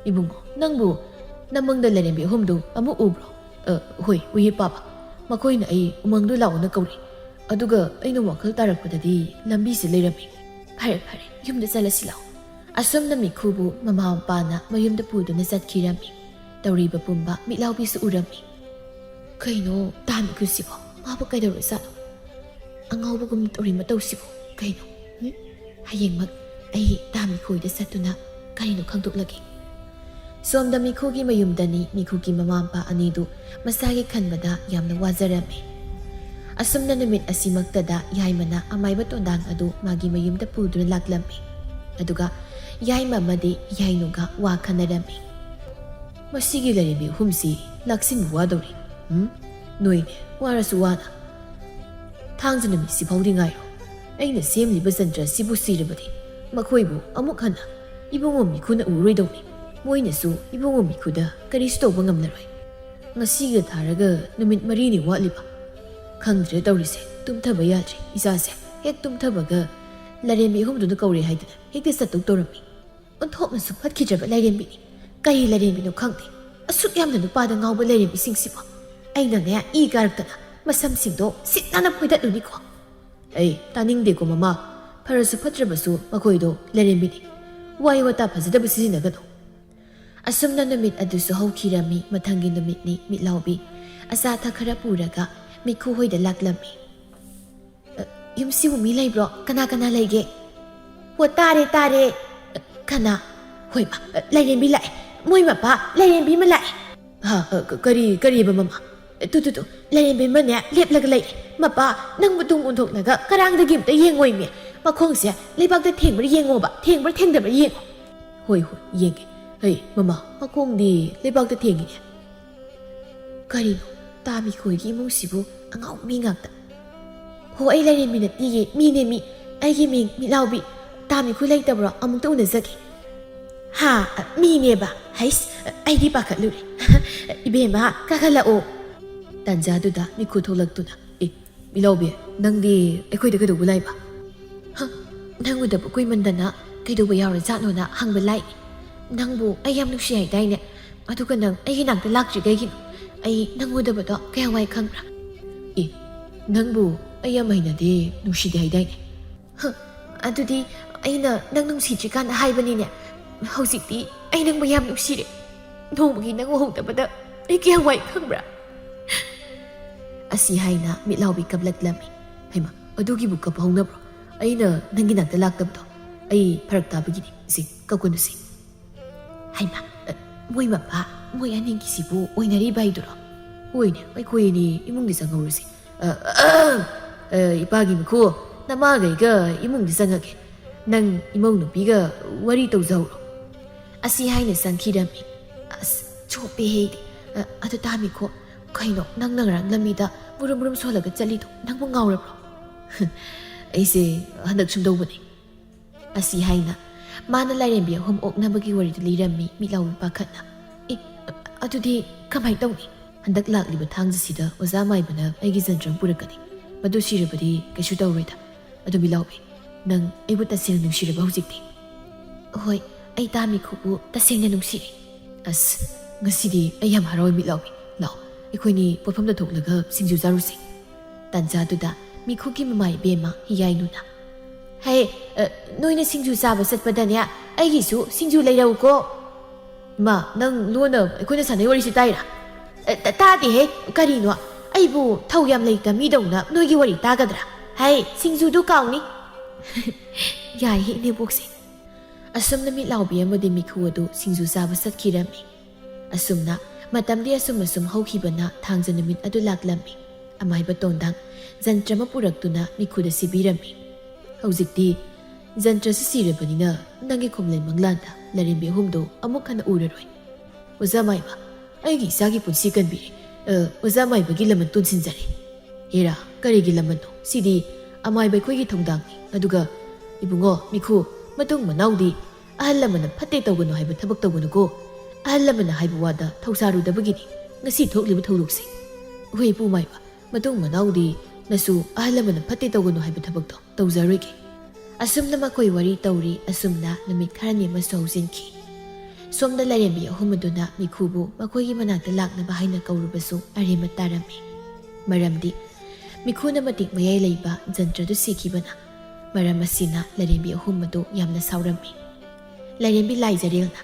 ꯏꯕꯨꯡꯉꯣ, ꯅꯪꯕꯨ ꯅꯃꯪꯗ ꯂꯥꯏꯔꯦꯝꯕꯤ ꯑꯍꯨꯝꯗꯨ ꯑꯃꯨꯛ ꯎꯕ꯭ꯔꯣ?" "ꯑ, ꯍꯣꯏ, ꯎꯏꯌꯦ ꯄꯥꯕ꯫ ꯃꯈꯣꯏꯅ ꯑꯩ ꯎꯃꯪꯗ ꯂꯥꯛꯑꯣꯅ ꯀꯧꯔꯛꯏ꯫ ꯑꯗꯨꯒ ꯑꯩꯅ ꯋꯥꯈꯜ ꯇꯥꯔꯛꯄꯗꯗꯤ ꯂꯝꯕꯤꯁꯤ ꯂꯩꯔꯝꯃꯤ꯫" "ꯐꯔꯦ, ꯐꯔꯦ, ꯌꯨꯝꯗ ꯆꯠꯂꯁꯤ ꯂꯥꯛꯑꯣ꯫" ꯑꯁꯨꯝꯅ ꯃꯤꯈꯨꯕꯨ ꯃꯃꯥ ꯃꯄꯥꯅ ꯃꯌꯨꯝꯗ ꯄꯨꯗꯨꯅ ꯆꯠꯈꯤꯔꯝꯃꯤ꯫ ꯇꯧꯔꯤꯕ ꯄꯨꯝꯕ ꯃꯤꯠꯂꯥꯎꯕꯤꯁꯨ ꯎꯔꯝꯃꯤ꯫ "ꯀꯩꯅꯣ ꯇꯥ ꯃꯤꯈꯨꯁꯤꯕꯣ? ꯃꯥꯕꯨ ꯀꯩꯗꯧꯔꯖꯥꯠꯅꯣ? ꯑꯉꯥꯎꯕꯒꯨꯝ ꯇꯧꯔꯤ ꯃꯇꯧꯁꯤꯕꯨ ꯀꯩꯅꯣ? ꯎꯝ? ꯍꯌꯦꯡꯃꯛ ꯑꯩ ꯇꯥ ꯃꯤꯈꯨ ꯍꯣꯏꯗ ꯆꯠꯇꯨꯅ ꯀꯔꯤꯅꯣ ꯈꯪꯗꯣꯛꯂꯒꯦ꯫" ꯁꯣꯝꯗ ꯃꯤꯈꯨꯒꯤ ꯃꯌꯨꯝꯗꯅꯤ꯫ ꯃꯤꯈꯨꯒꯤ ꯃꯃꯥ ꯃꯄꯥ ꯑꯅꯤꯗꯨ ꯃꯁꯥꯒꯤ ꯈꯟꯕꯗ ꯌꯥꯝꯅ ꯋꯥꯖꯔꯝꯃꯤ꯫ ꯑꯁꯨꯝꯅ ꯅꯨꯃꯤꯠ ꯑꯁꯤꯃꯛꯇꯗ ꯌꯥꯏꯃꯅ ꯑꯃꯥꯏꯕ ꯇꯣꯟꯗꯥꯡ ꯑꯗꯨ ꯃꯥꯒꯤ ꯃꯌꯨꯝꯗ ꯄꯨꯗꯨꯅ ꯂꯥꯛꯂꯝꯃꯤ꯫ ꯑꯗꯨꯒ ꯌꯥꯏꯃ ꯑꯃꯗꯤ ꯌꯥꯏꯅꯨꯒ ꯋꯥ ꯈꯟꯅꯔꯝꯃꯤ꯫ "ꯃꯁꯤꯒꯤ ꯂꯥꯏꯔꯦꯝꯕꯤ ꯑꯍꯨꯝꯁꯤ ꯂꯥꯛꯁꯤꯟꯕ ꯋꯥꯗꯧꯔꯤ꯫ ꯎꯝ? ꯅꯣꯏꯅꯦ, ꯋꯥꯔꯁꯨ ꯋꯥꯅ ꯊꯥꯡꯖ ꯅꯨꯃꯤꯠꯁꯤ ꯐꯥꯎꯗꯤ ꯉꯥꯏꯔꯣ꯫ ꯑꯩꯅ ꯁꯦꯝꯂꯤꯕ ꯖꯟꯇ꯭ꯔ ꯑꯁꯤꯕꯨ ꯁꯤꯔꯕꯗꯤ ꯃꯈꯣꯏꯕꯨ ꯑꯃꯨꯛ ꯍꯟꯅ ꯏꯕꯨꯡꯉꯣ ꯃꯤꯈꯨꯅ ꯎꯔꯣꯏꯗꯧꯅꯤ꯫ ꯃꯣꯏꯅꯁꯨ ꯏꯕꯨꯡꯉꯣ ꯃꯤꯈꯨꯗ ꯀꯔꯤꯁꯨ ꯇꯧꯕ ꯉꯝꯂꯔꯣꯏ꯫ ꯉꯁꯤꯒ ꯊꯥꯔꯒ ꯅꯨꯃꯤꯠ ꯃꯔꯤꯅꯤ ꯋꯥꯠꯂꯤꯕ꯫ ꯈꯪꯗ꯭ꯔꯦ ꯇꯧꯔꯤꯁꯦ, ꯇꯨꯝꯊꯕ ꯌꯥꯗ꯭ꯔꯦ ꯏꯆꯥꯁꯦ꯫ ꯍꯦꯛ ꯇꯨꯝꯊꯕꯒ ꯂꯥꯏꯔꯦꯝꯕꯤ ꯑꯍꯨꯝꯗꯨꯅ ꯀꯧꯔꯦ ꯍꯥꯏꯗꯅ ꯍꯦꯛꯇ ꯆꯠꯇꯧ ꯇꯧꯔꯝꯃꯤ꯫ ꯑꯣꯟꯊꯣꯛꯅꯁꯨ ꯐꯠꯈꯤꯗ꯭ꯔꯕ ꯂꯥꯏꯔꯦꯝꯕꯤꯅꯤ꯫ ꯀꯔꯤ ꯂꯥꯏꯔꯦꯝꯕꯤꯅꯣ ꯈꯪꯗꯦ꯫ ꯑꯁꯨꯛ ꯌꯥꯝꯅ ꯅꯨꯄꯥꯗ ꯉꯥꯎꯕ ꯂꯥꯏꯔꯦꯝꯕꯤꯁꯤꯡꯁꯤꯕꯣ꯫ ꯑꯩꯅꯅꯦ ꯏ ꯀꯥꯔꯛꯇꯅ ꯃꯁꯝꯁꯤꯡꯗꯣ ꯁꯤꯠ ꯅꯥꯟꯅ ꯐꯣꯏꯗꯠꯂꯨꯅꯤꯀꯣ꯫" "ꯑꯩ ꯇꯥꯅꯤꯡꯗꯦꯀꯣ ꯃꯃꯥ꯫ ꯐꯔꯁꯨ ꯐꯠꯇ꯭ꯔꯕꯁꯨ ꯃꯈꯣꯏꯗꯣ ꯂꯥꯏꯔꯦꯝꯕꯤꯅꯤ꯫ ꯋꯥꯍꯩ ꯋꯥꯇꯥ ꯐꯖꯗꯕ ꯁꯤꯖꯤꯟꯅꯒꯅꯨ꯫" ꯑꯁꯨꯝꯅ ꯅꯨꯃꯤꯠ ꯑꯗꯨꯁꯨ ꯍꯧꯈꯤꯔꯝꯃꯤ꯫ ꯃꯊꯪꯒꯤ ꯅꯨꯃꯤꯠꯅꯤ꯫ ꯃꯤꯠꯂꯥꯎꯕꯤ ꯑꯆꯥ ꯑꯊꯛ ꯈꯔ ꯄꯨꯔꯒ ꯃꯤꯈꯨ ꯍꯣꯏꯗ ꯂꯥꯛꯂꯝꯃꯤ꯫ "ꯑ, ꯌꯨꯝꯁꯤꯕꯨ ꯃꯤ ꯂꯩꯕ꯭ꯔꯣ? ꯀꯅꯥ ꯀꯅꯥ ꯂꯩꯒꯦ?" "ꯍꯣ, ꯇꯥꯔꯦ, ꯇꯥꯔꯦ꯫" "ꯑ, ꯀꯅꯥ?" "ꯍꯣꯏ ꯃꯥ, ꯑ, ꯂꯥꯏꯔꯦꯝꯕꯤ ꯂꯥꯛꯑꯦ꯫ ꯃꯣꯏ ꯃꯄꯥ ꯂꯥꯏꯔꯦꯝꯕꯤ ꯑꯃ ꯂꯥꯛꯑꯦ꯫" "ꯍꯥ, ꯑ, ꯀ-, ꯀꯔꯤ, ꯀꯔꯤꯕ ꯃꯃꯥ? ꯑ, ꯇꯨ, ꯇꯨ, ꯇꯨ, ꯂꯥꯏꯔꯦꯝꯕꯤ ꯑꯃꯅꯦ ꯂꯦꯞꯂꯒ ꯂꯩꯔꯦ꯫ ꯃꯄꯥ, ꯅꯪꯕꯨ ꯇꯨꯡ ꯑꯣꯟꯊꯣꯛꯂꯒ ꯀꯔꯥꯡꯗꯒꯤ ꯑꯝꯇ ꯌꯦꯡꯉꯣꯏꯃꯤ꯫ ꯃꯈꯣꯡꯁꯦ ꯂꯩꯕꯥꯛꯇ ꯊꯦꯡꯕ꯭ꯔꯥ ꯌꯦꯡꯉꯣꯕ, ꯊꯦꯡꯕ꯭ꯔꯥ ꯊꯦꯡꯗꯕ꯭ꯔꯥ ꯌꯦꯡꯉꯣ꯫" "ꯍꯣꯏ, ꯍꯣꯏ, ꯌꯦꯡꯒꯦ꯫ ꯍꯩ, ꯃꯃꯥ, ꯃꯈꯣꯡꯗꯤ ꯂꯩꯕꯥꯛꯇ ꯊꯦꯡꯉꯤꯅꯦ꯫" ꯀꯔꯤꯅꯣ, ꯇꯥꯃꯤꯈꯣꯏꯒꯤ ꯏꯃꯨꯡꯁꯤꯕꯨ ꯑꯉꯥꯎ ꯃꯤ ꯉꯥꯛꯇ꯫ "ꯍꯣ, ꯑꯩ ꯂꯥꯏꯔꯦꯝꯕꯤ ꯅꯠꯇꯤꯌꯦ, ꯃꯤꯅꯦ ꯃꯤ꯫ ꯑꯩꯒꯤ ꯃꯤꯡ ꯃꯤꯠꯂꯥꯎꯕꯤ꯫ ꯇꯥꯃꯤꯈꯨ ꯂꯩꯇꯕ꯭ꯔꯣ? ꯑꯃꯨꯛꯇ ꯎꯅꯖꯒꯦ꯫" "ꯍꯥ, ꯃꯤꯅꯦꯕ? ꯍꯩꯁ, ꯑꯩꯗꯤ ꯄꯥꯈꯠꯂꯨꯔꯦ꯫" "ꯏꯕꯦꯝꯃ, ꯀꯥꯈꯠꯂꯛꯑꯣ꯫" ꯇꯥꯟꯖꯥꯗꯨꯗ ꯃꯤꯈꯨ ꯊꯣꯛꯂꯛꯇꯨꯅ, "ꯑꯦ, ꯃꯤꯠꯂꯥꯎꯕꯤ, ꯅꯪꯗꯤ ꯑꯩꯈꯣꯏꯗ ꯀꯩꯗꯧꯕ ꯂꯥꯛꯏꯕ?" "ꯍ, ꯅꯪ ꯎꯗꯕ ꯀꯨꯏꯃꯟꯗꯅ ꯀꯩꯗꯧꯕ ꯌꯥꯎꯔꯖꯥꯠꯅꯣꯅ ꯍꯪꯕ ꯂꯥꯛꯏ꯫ ꯅꯪꯕꯨ ꯑꯩ ꯌꯥꯝ ꯅꯨꯡꯁꯤ ꯍꯥꯏꯗꯥꯏꯅꯦ? ꯑꯗꯨꯒ ꯅꯪ ꯑꯩꯒꯤ ꯅꯥꯛꯇ ꯂꯥꯛꯇ꯭ꯔꯤ ꯀꯩꯒꯤꯅꯣ? ꯑꯩ ꯅꯪ ꯎꯗꯕꯗꯣ ꯀꯌꯥꯝ ꯋꯥꯏ ꯈꯪꯕ꯭ꯔꯥ?" "ꯑꯦ, ꯅꯪꯕꯨ ꯑꯩ ꯌꯥꯝ ꯍꯩꯅꯗꯦ, ꯅꯨꯡꯁꯤꯗꯦ ꯍꯥꯏꯗꯥꯏꯅꯦ?" "ꯍ, ꯑꯗꯨꯗꯤ ꯑꯩꯅ ꯅꯪ ꯅꯨꯡꯁꯤꯗ꯭ꯔꯤꯀꯥꯟꯗ ꯍꯥꯏꯕꯅꯤꯅꯦ꯫ ꯍꯧꯖꯤꯛꯇꯤ ꯑꯩ ꯅꯪꯕꯨ ꯌꯥꯝ ꯅꯨꯡꯁꯤꯔꯦ꯫ ꯅꯣꯡꯃꯒꯤ ꯅꯪ ꯎꯍꯧꯗꯕꯗ ꯑꯩ ꯀꯌꯥꯝ ꯋꯥꯏ ꯈꯪꯕ꯭ꯔꯥ?" ꯑꯁꯤ ꯍꯥꯏꯅ ꯃꯤꯠꯂꯥꯎꯕꯤ ꯀꯞꯂꯛꯂꯝꯃꯤ꯫ "ꯍꯩꯃꯥ, ꯑꯗꯨꯒꯤꯕꯨ ꯀꯞꯍꯧꯅꯕ꯭ꯔꯣ? ꯑꯩꯅ ꯅꯪꯒꯤ ꯅꯥꯛꯇ ꯂꯥꯛꯇꯕꯗꯣ ꯑꯩ ꯐꯔꯛ ꯇꯥꯕꯒꯤꯅꯤ꯫ ꯁꯤ ꯀꯞꯀꯅꯨꯁꯤ꯫" "ꯍꯩꯃꯥ, ꯑ, ꯃꯣꯏ ꯃꯄꯥ, ꯃꯣꯏ ꯑꯅꯤꯒꯤꯁꯤꯕꯨ ꯑꯣꯏꯅꯔꯤꯕ ꯍꯥꯏꯗꯨꯔꯣ?" "ꯍꯣꯏꯅꯦ, ꯑꯩꯈꯣꯏ ꯑꯅꯤ ꯏꯃꯨꯡꯗ ꯆꯪꯍꯧꯔꯁꯤ꯫ ꯑ, ꯑ, ꯑ, ꯏꯄꯥꯒꯤ ꯃꯤꯈꯨ, ꯅꯃꯥꯒ ꯑꯩꯒ ꯏꯃꯨꯡꯗ ꯆꯪꯉꯒꯦ꯫ ꯅꯪ ꯏꯃꯧ ꯅꯨꯄꯤꯒ ꯋꯥꯔꯤ ꯇꯧꯖꯍꯧꯔꯣ꯫" ꯑꯁꯤ ꯍꯥꯏꯅ ꯆꯪꯈꯤꯔꯝꯃꯤ꯫ ꯑꯁ, ꯆꯣꯞꯄꯦꯍꯦ ꯑꯩꯗꯤ꯫ ꯑ, ꯑꯗꯨ ꯇꯥ ꯃꯤꯈꯨ, ꯀꯩꯅꯣ ꯅꯪꯅ ꯉꯔꯥꯡ ꯂꯝꯕꯤꯗ ꯃꯨꯔꯨꯝ ꯃꯨꯔꯨꯝ ꯁꯣꯜꯂꯒ ꯆꯠꯂꯤꯗꯣ ꯅꯪꯕꯨ ꯉꯥꯎꯔꯕ꯭ꯔꯣ? "ꯑꯩꯁꯦ ꯍꯟꯗꯛ ꯁꯨꯝ ꯇꯧꯕꯅꯦ꯫" ꯑꯁꯤ ꯍꯥꯏꯅ ꯃꯥꯅ ꯂꯥꯏꯔꯦꯝꯕꯤ ꯑꯍꯨꯝ ꯑꯣꯛꯅꯕꯒꯤ ꯋꯥꯔꯤꯗꯨ ꯂꯤꯔꯝꯃꯤ ꯃꯤꯠꯂꯥꯎꯕꯤ ꯄꯥꯈꯠꯅ꯫ "ꯑꯦ, ꯑꯗꯨꯗꯤ ꯀꯃꯥꯏ ꯇꯧꯅꯤ?" "ꯍꯟꯗꯛ ꯂꯥꯛꯂꯤꯕ ꯊꯥꯡꯖꯁꯤꯗ ꯑꯣꯖꯥ ꯃꯥꯏꯕꯅ ꯑꯩꯒꯤ ꯖꯟꯇ꯭ꯔ ꯑꯃ ꯄꯨꯔꯛꯀꯅꯤ꯫ ꯃꯗꯨ ꯁꯤꯔꯕꯗꯤ ꯀꯩꯁꯨ ꯇꯧꯔꯣꯏꯗ꯫ ꯑꯗꯨ ꯃꯤꯠꯂꯥꯎꯕꯤ, ꯅꯪ ꯑꯩꯕꯨ ꯇꯁꯦꯡꯅ ꯅꯨꯡꯁꯤꯔꯕ ꯍꯧꯖꯤꯛꯇꯤ?" "ꯍꯣꯏ, ꯑꯩ ꯇꯥ ꯃꯤꯈꯨꯕꯨ ꯇꯁꯦꯡꯅ ꯅꯨꯡꯁꯤꯔꯦ꯫" "ꯑꯁ, ꯉꯁꯤꯗꯤ ꯑꯩ ꯌꯥꯝ ꯍꯔꯥꯎꯏ ꯃꯤꯠꯂꯥꯎꯕꯤ꯫ ꯂꯥꯛꯑꯣ, ꯑꯩꯈꯣꯏꯅꯤ ꯄꯣꯠꯐꯝꯗ ꯊꯣꯛꯂꯒ ꯁꯤꯡꯖꯨ ꯆꯥꯔꯨꯁꯤ꯫" ꯇꯥꯟꯖꯥꯗꯨꯗ ꯃꯤꯈꯨꯒꯤ ꯃꯃꯥ ꯏꯕꯦꯝꯃ ꯍꯤꯌꯥꯏꯅꯨꯅ, "ꯍꯦ, ꯑ, ꯅꯣꯏꯅ ꯁꯤꯡꯖꯨ ꯆꯥꯕ ꯆꯠꯄꯗꯅꯦ, ꯑꯩꯒꯤꯁꯨ ꯁꯤꯡꯖꯨ ꯂꯩꯔꯛꯎꯀꯣ꯫" "ꯏꯃꯥ, ꯅꯪ ꯂꯣꯟꯅ ꯑꯩꯈꯣꯏꯅ ꯁꯥꯟꯅꯩ ꯋꯥꯔꯤꯁꯤ ꯇꯥꯏꯔꯥ?" "ꯑ, ꯇ-, ꯇꯥꯗꯦꯍꯦ, ꯀꯔꯤꯅꯣ? ꯑꯩꯕꯨ ꯊꯧ ꯌꯥꯝ ꯂꯩꯇ ꯃꯤꯗꯧꯅ ꯅꯣꯏꯒꯤ ꯋꯥꯔꯤ ꯇꯥꯒꯗ꯭ꯔꯥ? ꯍꯥꯏ, ꯁꯤꯡꯖꯨꯗꯨ ꯀꯥꯎꯅꯤ꯫" "ꯌꯥꯏꯍꯦ, ꯏꯅꯦꯕꯣꯛꯁꯦ꯫" ꯑꯁꯨꯝꯅ ꯃꯤꯠꯂꯥꯎꯕꯤ ꯑꯃꯗꯤ ꯃꯤꯈꯨ ꯑꯗꯨ ꯁꯤꯡꯖꯨ ꯆꯥꯕ ꯆꯠꯈꯤꯔꯝꯃꯤ꯫ ꯑꯁꯨꯝꯅ ꯃꯇꯝꯗꯤ ꯑꯁꯨꯝ ꯑꯁꯨꯝ ꯍꯧꯈꯤꯕꯅ ꯊꯥꯡꯖ ꯅꯨꯃꯤꯠ ꯑꯗꯨ ꯂꯥꯛꯂꯝꯃꯤ꯫ ꯑꯃꯥꯏꯕ ꯇꯣꯟꯗꯥꯡ ꯖꯟꯇ꯭ꯔ ꯑꯃ ꯄꯨꯔꯛꯇꯨꯅ ꯃꯤꯈꯨꯗ ꯁꯤꯕꯤꯔꯝꯃꯤ꯫ "ꯍꯧꯖꯤꯛꯇꯤ ꯖꯟꯇ꯭ꯔꯁꯨ ꯁꯤꯔꯕꯅꯤꯅ ꯅꯪꯒꯤ ꯈꯣꯝꯂꯦꯟ ꯃꯪꯂꯥꯟꯗ ꯂꯥꯏꯔꯦꯝꯕꯤ ꯑꯍꯨꯝꯗꯨ ꯑꯃꯨꯛ ꯍꯟꯅ ꯎꯔꯔꯣꯏ꯫" "ꯑꯣꯖꯥ ꯃꯥꯏꯕ, ꯑꯩꯒꯤ ꯏꯆꯥꯒꯤ ꯄꯨꯟꯁꯤ ꯀꯟꯕꯤꯔꯦ꯫ ꯑ, ꯑꯣꯖꯥ ꯃꯥꯏꯕꯒꯤ ꯂꯃꯟ ꯇꯣꯟꯁꯤꯟꯖꯔꯦ꯫" "ꯍꯦꯔꯥ, ꯀꯔꯤꯒꯤ ꯂꯃꯟꯅꯣ? ꯁꯤꯗꯤ ꯑꯃꯥꯏꯕ ꯑꯩꯈꯣꯏꯒꯤ ꯊꯧꯗꯥꯡꯅꯤ꯫ ꯑꯗꯨꯒ ꯏꯕꯨꯡꯉꯣ, ꯃꯤꯈꯨ, ꯃꯇꯨꯡ ꯃꯅꯥꯎꯗꯤ ꯑꯍꯜ ꯂꯃꯟꯅ ꯐꯠꯇꯦ ꯇꯧꯒꯅꯨ ꯍꯥꯏꯕ ꯊꯕꯛ ꯇꯧꯒꯅꯨꯀꯣ꯫ ꯑꯍꯜ ꯂꯃꯟꯅ ꯍꯥꯏꯕ ꯋꯥꯗ ꯊꯧꯁꯥꯔꯨꯗꯕꯒꯤꯅꯤ ꯉꯁꯤ ꯊꯣꯛꯂꯤꯕ ꯊꯧꯗꯣꯛꯁꯦ꯫ ꯍꯣꯏ, ꯏꯄꯨ ꯃꯥꯏꯕ, ꯃꯇꯨꯡ ꯃꯅꯥꯎꯗꯤ ꯅꯁꯨ ꯑꯍꯜ ꯂꯃꯟꯅ ꯐꯠꯇꯦ ꯇꯧꯒꯅꯨ ꯍꯥꯏꯕ ꯊꯕꯛꯇꯣ ꯇꯧꯖꯔꯣꯏꯒꯦ꯫" ꯑꯁꯨꯝꯅ ꯃꯈꯣꯏ ꯋꯥꯔꯤ ꯇꯧꯔꯤ꯫ ꯑꯁꯨꯝꯅ ꯅꯨꯃꯤꯠ ꯈꯔꯅꯤ ꯑꯃꯁꯨ ꯍꯧꯖꯤꯟꯈꯤ꯫ ꯁꯣꯝꯗ ꯂꯥꯏꯔꯦꯝꯕꯤ ꯑꯍꯨꯝ ꯑꯗꯨꯅ ꯃꯤꯈꯨꯕꯨ ꯃꯈꯣꯏꯒꯤ ꯃꯅꯥꯛꯇ ꯂꯥꯛꯅꯕ ꯍꯥꯏꯅ ꯀꯧꯔꯨꯕꯁꯨ ꯑꯔꯦꯝꯕ ꯇꯥꯔꯝꯃꯤ꯫ ꯃꯔꯝꯗꯤ ꯃꯤꯈꯨꯅ ꯃꯇꯤꯛ ꯃꯌꯥꯏ ꯂꯩꯕ ꯖꯟꯇ꯭ꯔꯗꯨ ꯁꯤꯈꯤꯕꯅ꯫ ꯃꯔꯝ ꯑꯁꯤꯅ ꯂꯥꯏꯔꯦꯝꯕꯤ ꯑꯍꯨꯝ ꯑꯗꯨ ꯌꯥꯝꯅ ꯁꯥꯎꯔꯝꯃꯤ꯫ ꯂꯥꯏꯔꯦꯝꯕꯤ ꯂꯥꯏꯖꯔꯦꯜꯅ,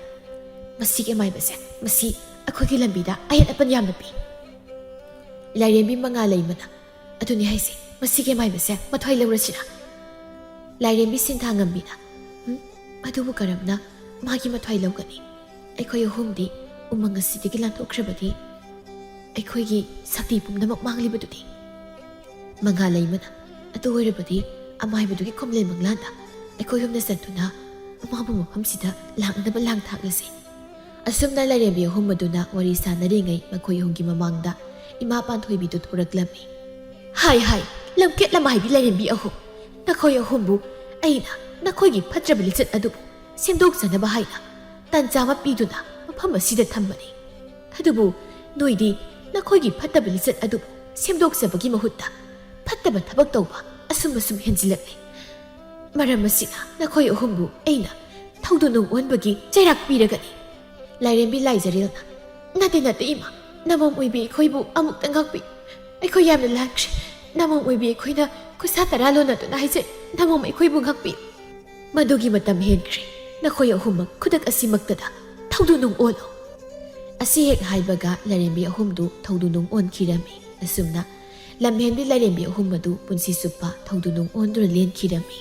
"ꯃꯁꯤꯒꯤ ꯑꯃꯥꯏꯕꯁꯦ, ꯃꯁꯤ ꯑꯩꯈꯣꯏꯒꯤ ꯂꯝꯕꯤꯗ ꯑꯍꯦꯟ ꯑꯄꯟ ꯌꯥꯝꯅ ꯄꯤ꯫" ꯂꯥꯏꯔꯦꯝꯕꯤ ꯃꯉꯥ ꯂꯩꯃꯅ, "ꯑꯗꯨꯅꯤ ꯍꯥꯏꯁꯦ, ꯃꯁꯤꯒꯤ ꯑꯃꯥꯏꯕꯁꯦ ꯃꯊ꯭ꯋꯥꯏ ꯂꯧꯔꯁꯤꯔꯥ?" ꯂꯥꯏꯔꯦꯝꯕꯤ ꯁꯤꯟꯊꯥꯉꯝꯕꯤꯅ, "ꯎꯝ, ꯑꯗꯨꯕꯨ ꯀꯔꯝꯅ ꯃꯥꯒꯤ ꯃꯊ꯭ꯋꯥꯏ ꯂꯧꯒꯅꯤ? ꯑꯩꯈꯣꯏ ꯑꯍꯨꯝꯗꯤ ꯎꯃꯪ ꯑꯁꯤꯗꯒꯤ ꯂꯥꯟꯊꯣꯛꯈ꯭ꯔꯕꯗꯤ ꯑꯩꯈꯣꯏꯒꯤ ꯁꯛꯇꯤ ꯄꯨꯝꯅꯃꯛ ꯃꯥꯡꯂꯤꯕꯗꯨꯗꯤ?" ꯃꯉꯥ ꯂꯩꯃꯅ, "ꯑꯗꯨ ꯑꯣꯏꯔꯕꯗꯤ ꯑꯃꯥꯏꯕꯗꯨꯒꯤ ꯈꯣꯝꯂꯦꯟ ꯃꯪꯂꯥꯟꯗ ꯑꯩꯈꯣꯏ ꯑꯍꯨꯝꯅ ꯆꯠꯇꯨꯅ ꯑꯃꯥꯡꯕ ꯃꯐꯝꯁꯤꯗ ꯂꯥꯛꯅꯅꯕ ꯂꯥꯡ ꯊꯥꯛꯂꯁꯤ꯫" ꯑꯁꯨꯝꯅ ꯂꯥꯏꯔꯦꯝꯕꯤ ꯑꯍꯨꯝ ꯑꯗꯨꯅ ꯋꯥꯔꯤ ꯁꯥꯟꯅꯔꯤꯉꯩ ꯃꯈꯣꯏ ꯑꯍꯨꯝꯒꯤ ꯃꯃꯥꯡꯗ ꯏꯃꯥ ꯄꯥꯟꯊꯣꯏꯕꯤꯗꯨ ꯊꯣꯔꯛꯂꯝꯃꯤ꯫ "ꯍꯥꯏ ꯍꯥꯏ, ꯂꯝꯀꯦꯠ ꯂꯝꯍꯥꯏꯕꯤ ꯂꯥꯏꯔꯦꯝꯕꯤ ꯑꯍꯨꯝ, ꯅꯈꯣꯏ ꯑꯍꯨꯝꯕꯨ ꯑꯩꯅ ꯅꯈꯣꯏꯒꯤ ꯐꯠꯇ꯭ꯔꯕ ꯂꯤꯆꯠ ꯑꯗꯨꯕꯨ ꯁꯦꯝꯗꯣꯛꯆꯅꯕ ꯍꯥꯏꯅ ꯇꯥꯟꯖꯥ ꯑꯃ ꯄꯤꯗꯨꯅ ꯃꯐꯝ ꯑꯁꯤꯗ ꯊꯝꯕꯅꯤ꯫ ꯑꯗꯨꯕꯨ ꯅꯣꯏꯗꯤ ꯅꯈꯣꯏꯒꯤ ꯐꯠꯇꯕ ꯂꯤꯆꯠ ꯑꯗꯨꯕꯨ ꯁꯦꯝꯗꯣꯛꯆꯕꯒꯤ ꯃꯍꯨꯠꯇ ꯐꯠꯇꯕ ꯊꯕꯛ ꯇꯧꯕ ꯑꯁꯨꯝ ꯑꯁꯨꯝ ꯍꯦꯟꯖꯤꯜꯂꯛꯂꯦ꯫ ꯃꯔꯝ ꯑꯁꯤꯅ ꯅꯈꯣꯏ ꯑꯍꯨꯝꯕꯨ ꯑꯩꯅ ꯊꯧꯗꯨ ꯅꯨꯡ ꯑꯣꯟꯕꯒꯤ ꯆꯩꯔꯥꯛ ꯄꯤꯔꯒꯅꯤ꯫" ꯂꯥꯏꯔꯦꯝꯕꯤ ꯂꯥꯏꯖꯔꯦꯜꯅ, "ꯅꯠꯇꯦ, ꯅꯠꯇꯦ ꯏꯃꯥ, ꯅꯃꯝ ꯑꯣꯏꯕꯤ ꯑꯩꯈꯣꯏꯕꯨ ꯑꯃꯨꯛꯇ ꯉꯥꯛꯄꯤꯌꯨ꯫ ꯑꯩꯈꯣꯏ ꯌꯥꯝꯅ ꯂꯥꯟꯈ꯭ꯔꯦ꯫ ꯅꯃꯝ ꯑꯣꯏꯕꯤ ꯑꯩꯈꯣꯏꯅ ꯈꯨꯠꯁꯥ ꯇꯔꯥ ꯂꯣꯟꯅꯗꯨꯅ ꯍꯥꯏꯖꯩ, ꯅꯃꯝ ꯑꯩꯈꯣꯏꯕꯨ ꯉꯥꯛꯄꯤꯌꯨ꯫ ꯃꯗꯨꯒꯤ ꯃꯇꯝ ꯍꯦꯟꯈ꯭ꯔꯦ꯫ ꯅꯈꯣꯏ ꯑꯍꯨꯝꯃꯛ ꯈꯨꯗꯛ ꯑꯁꯤꯃꯛꯇꯗ ꯊꯧꯗꯨ ꯅꯨꯡ ꯑꯣꯜꯂꯣ꯫" ꯑꯁꯤ ꯍꯦꯛ ꯍꯥꯏꯕꯒ ꯂꯥꯏꯔꯦꯝꯕꯤ ꯑꯍꯨꯝꯗꯨ ꯊꯧꯗꯨ ꯅꯨꯡ ꯑꯣꯟꯈꯤꯔꯝꯃꯤ꯫ ꯑꯁꯨꯝꯅ ꯂꯝꯍꯦꯟꯕꯤ ꯂꯥꯏꯔꯦꯝꯕꯤ ꯑꯍꯨꯝ ꯑꯗꯨ ꯄꯨꯟꯁꯤ ꯆꯨꯞꯄ ꯊꯧꯗꯨ ꯅꯨꯡ ꯑꯣꯟꯗꯨꯅ ꯂꯦꯟꯈꯤꯔꯝꯃꯤ꯫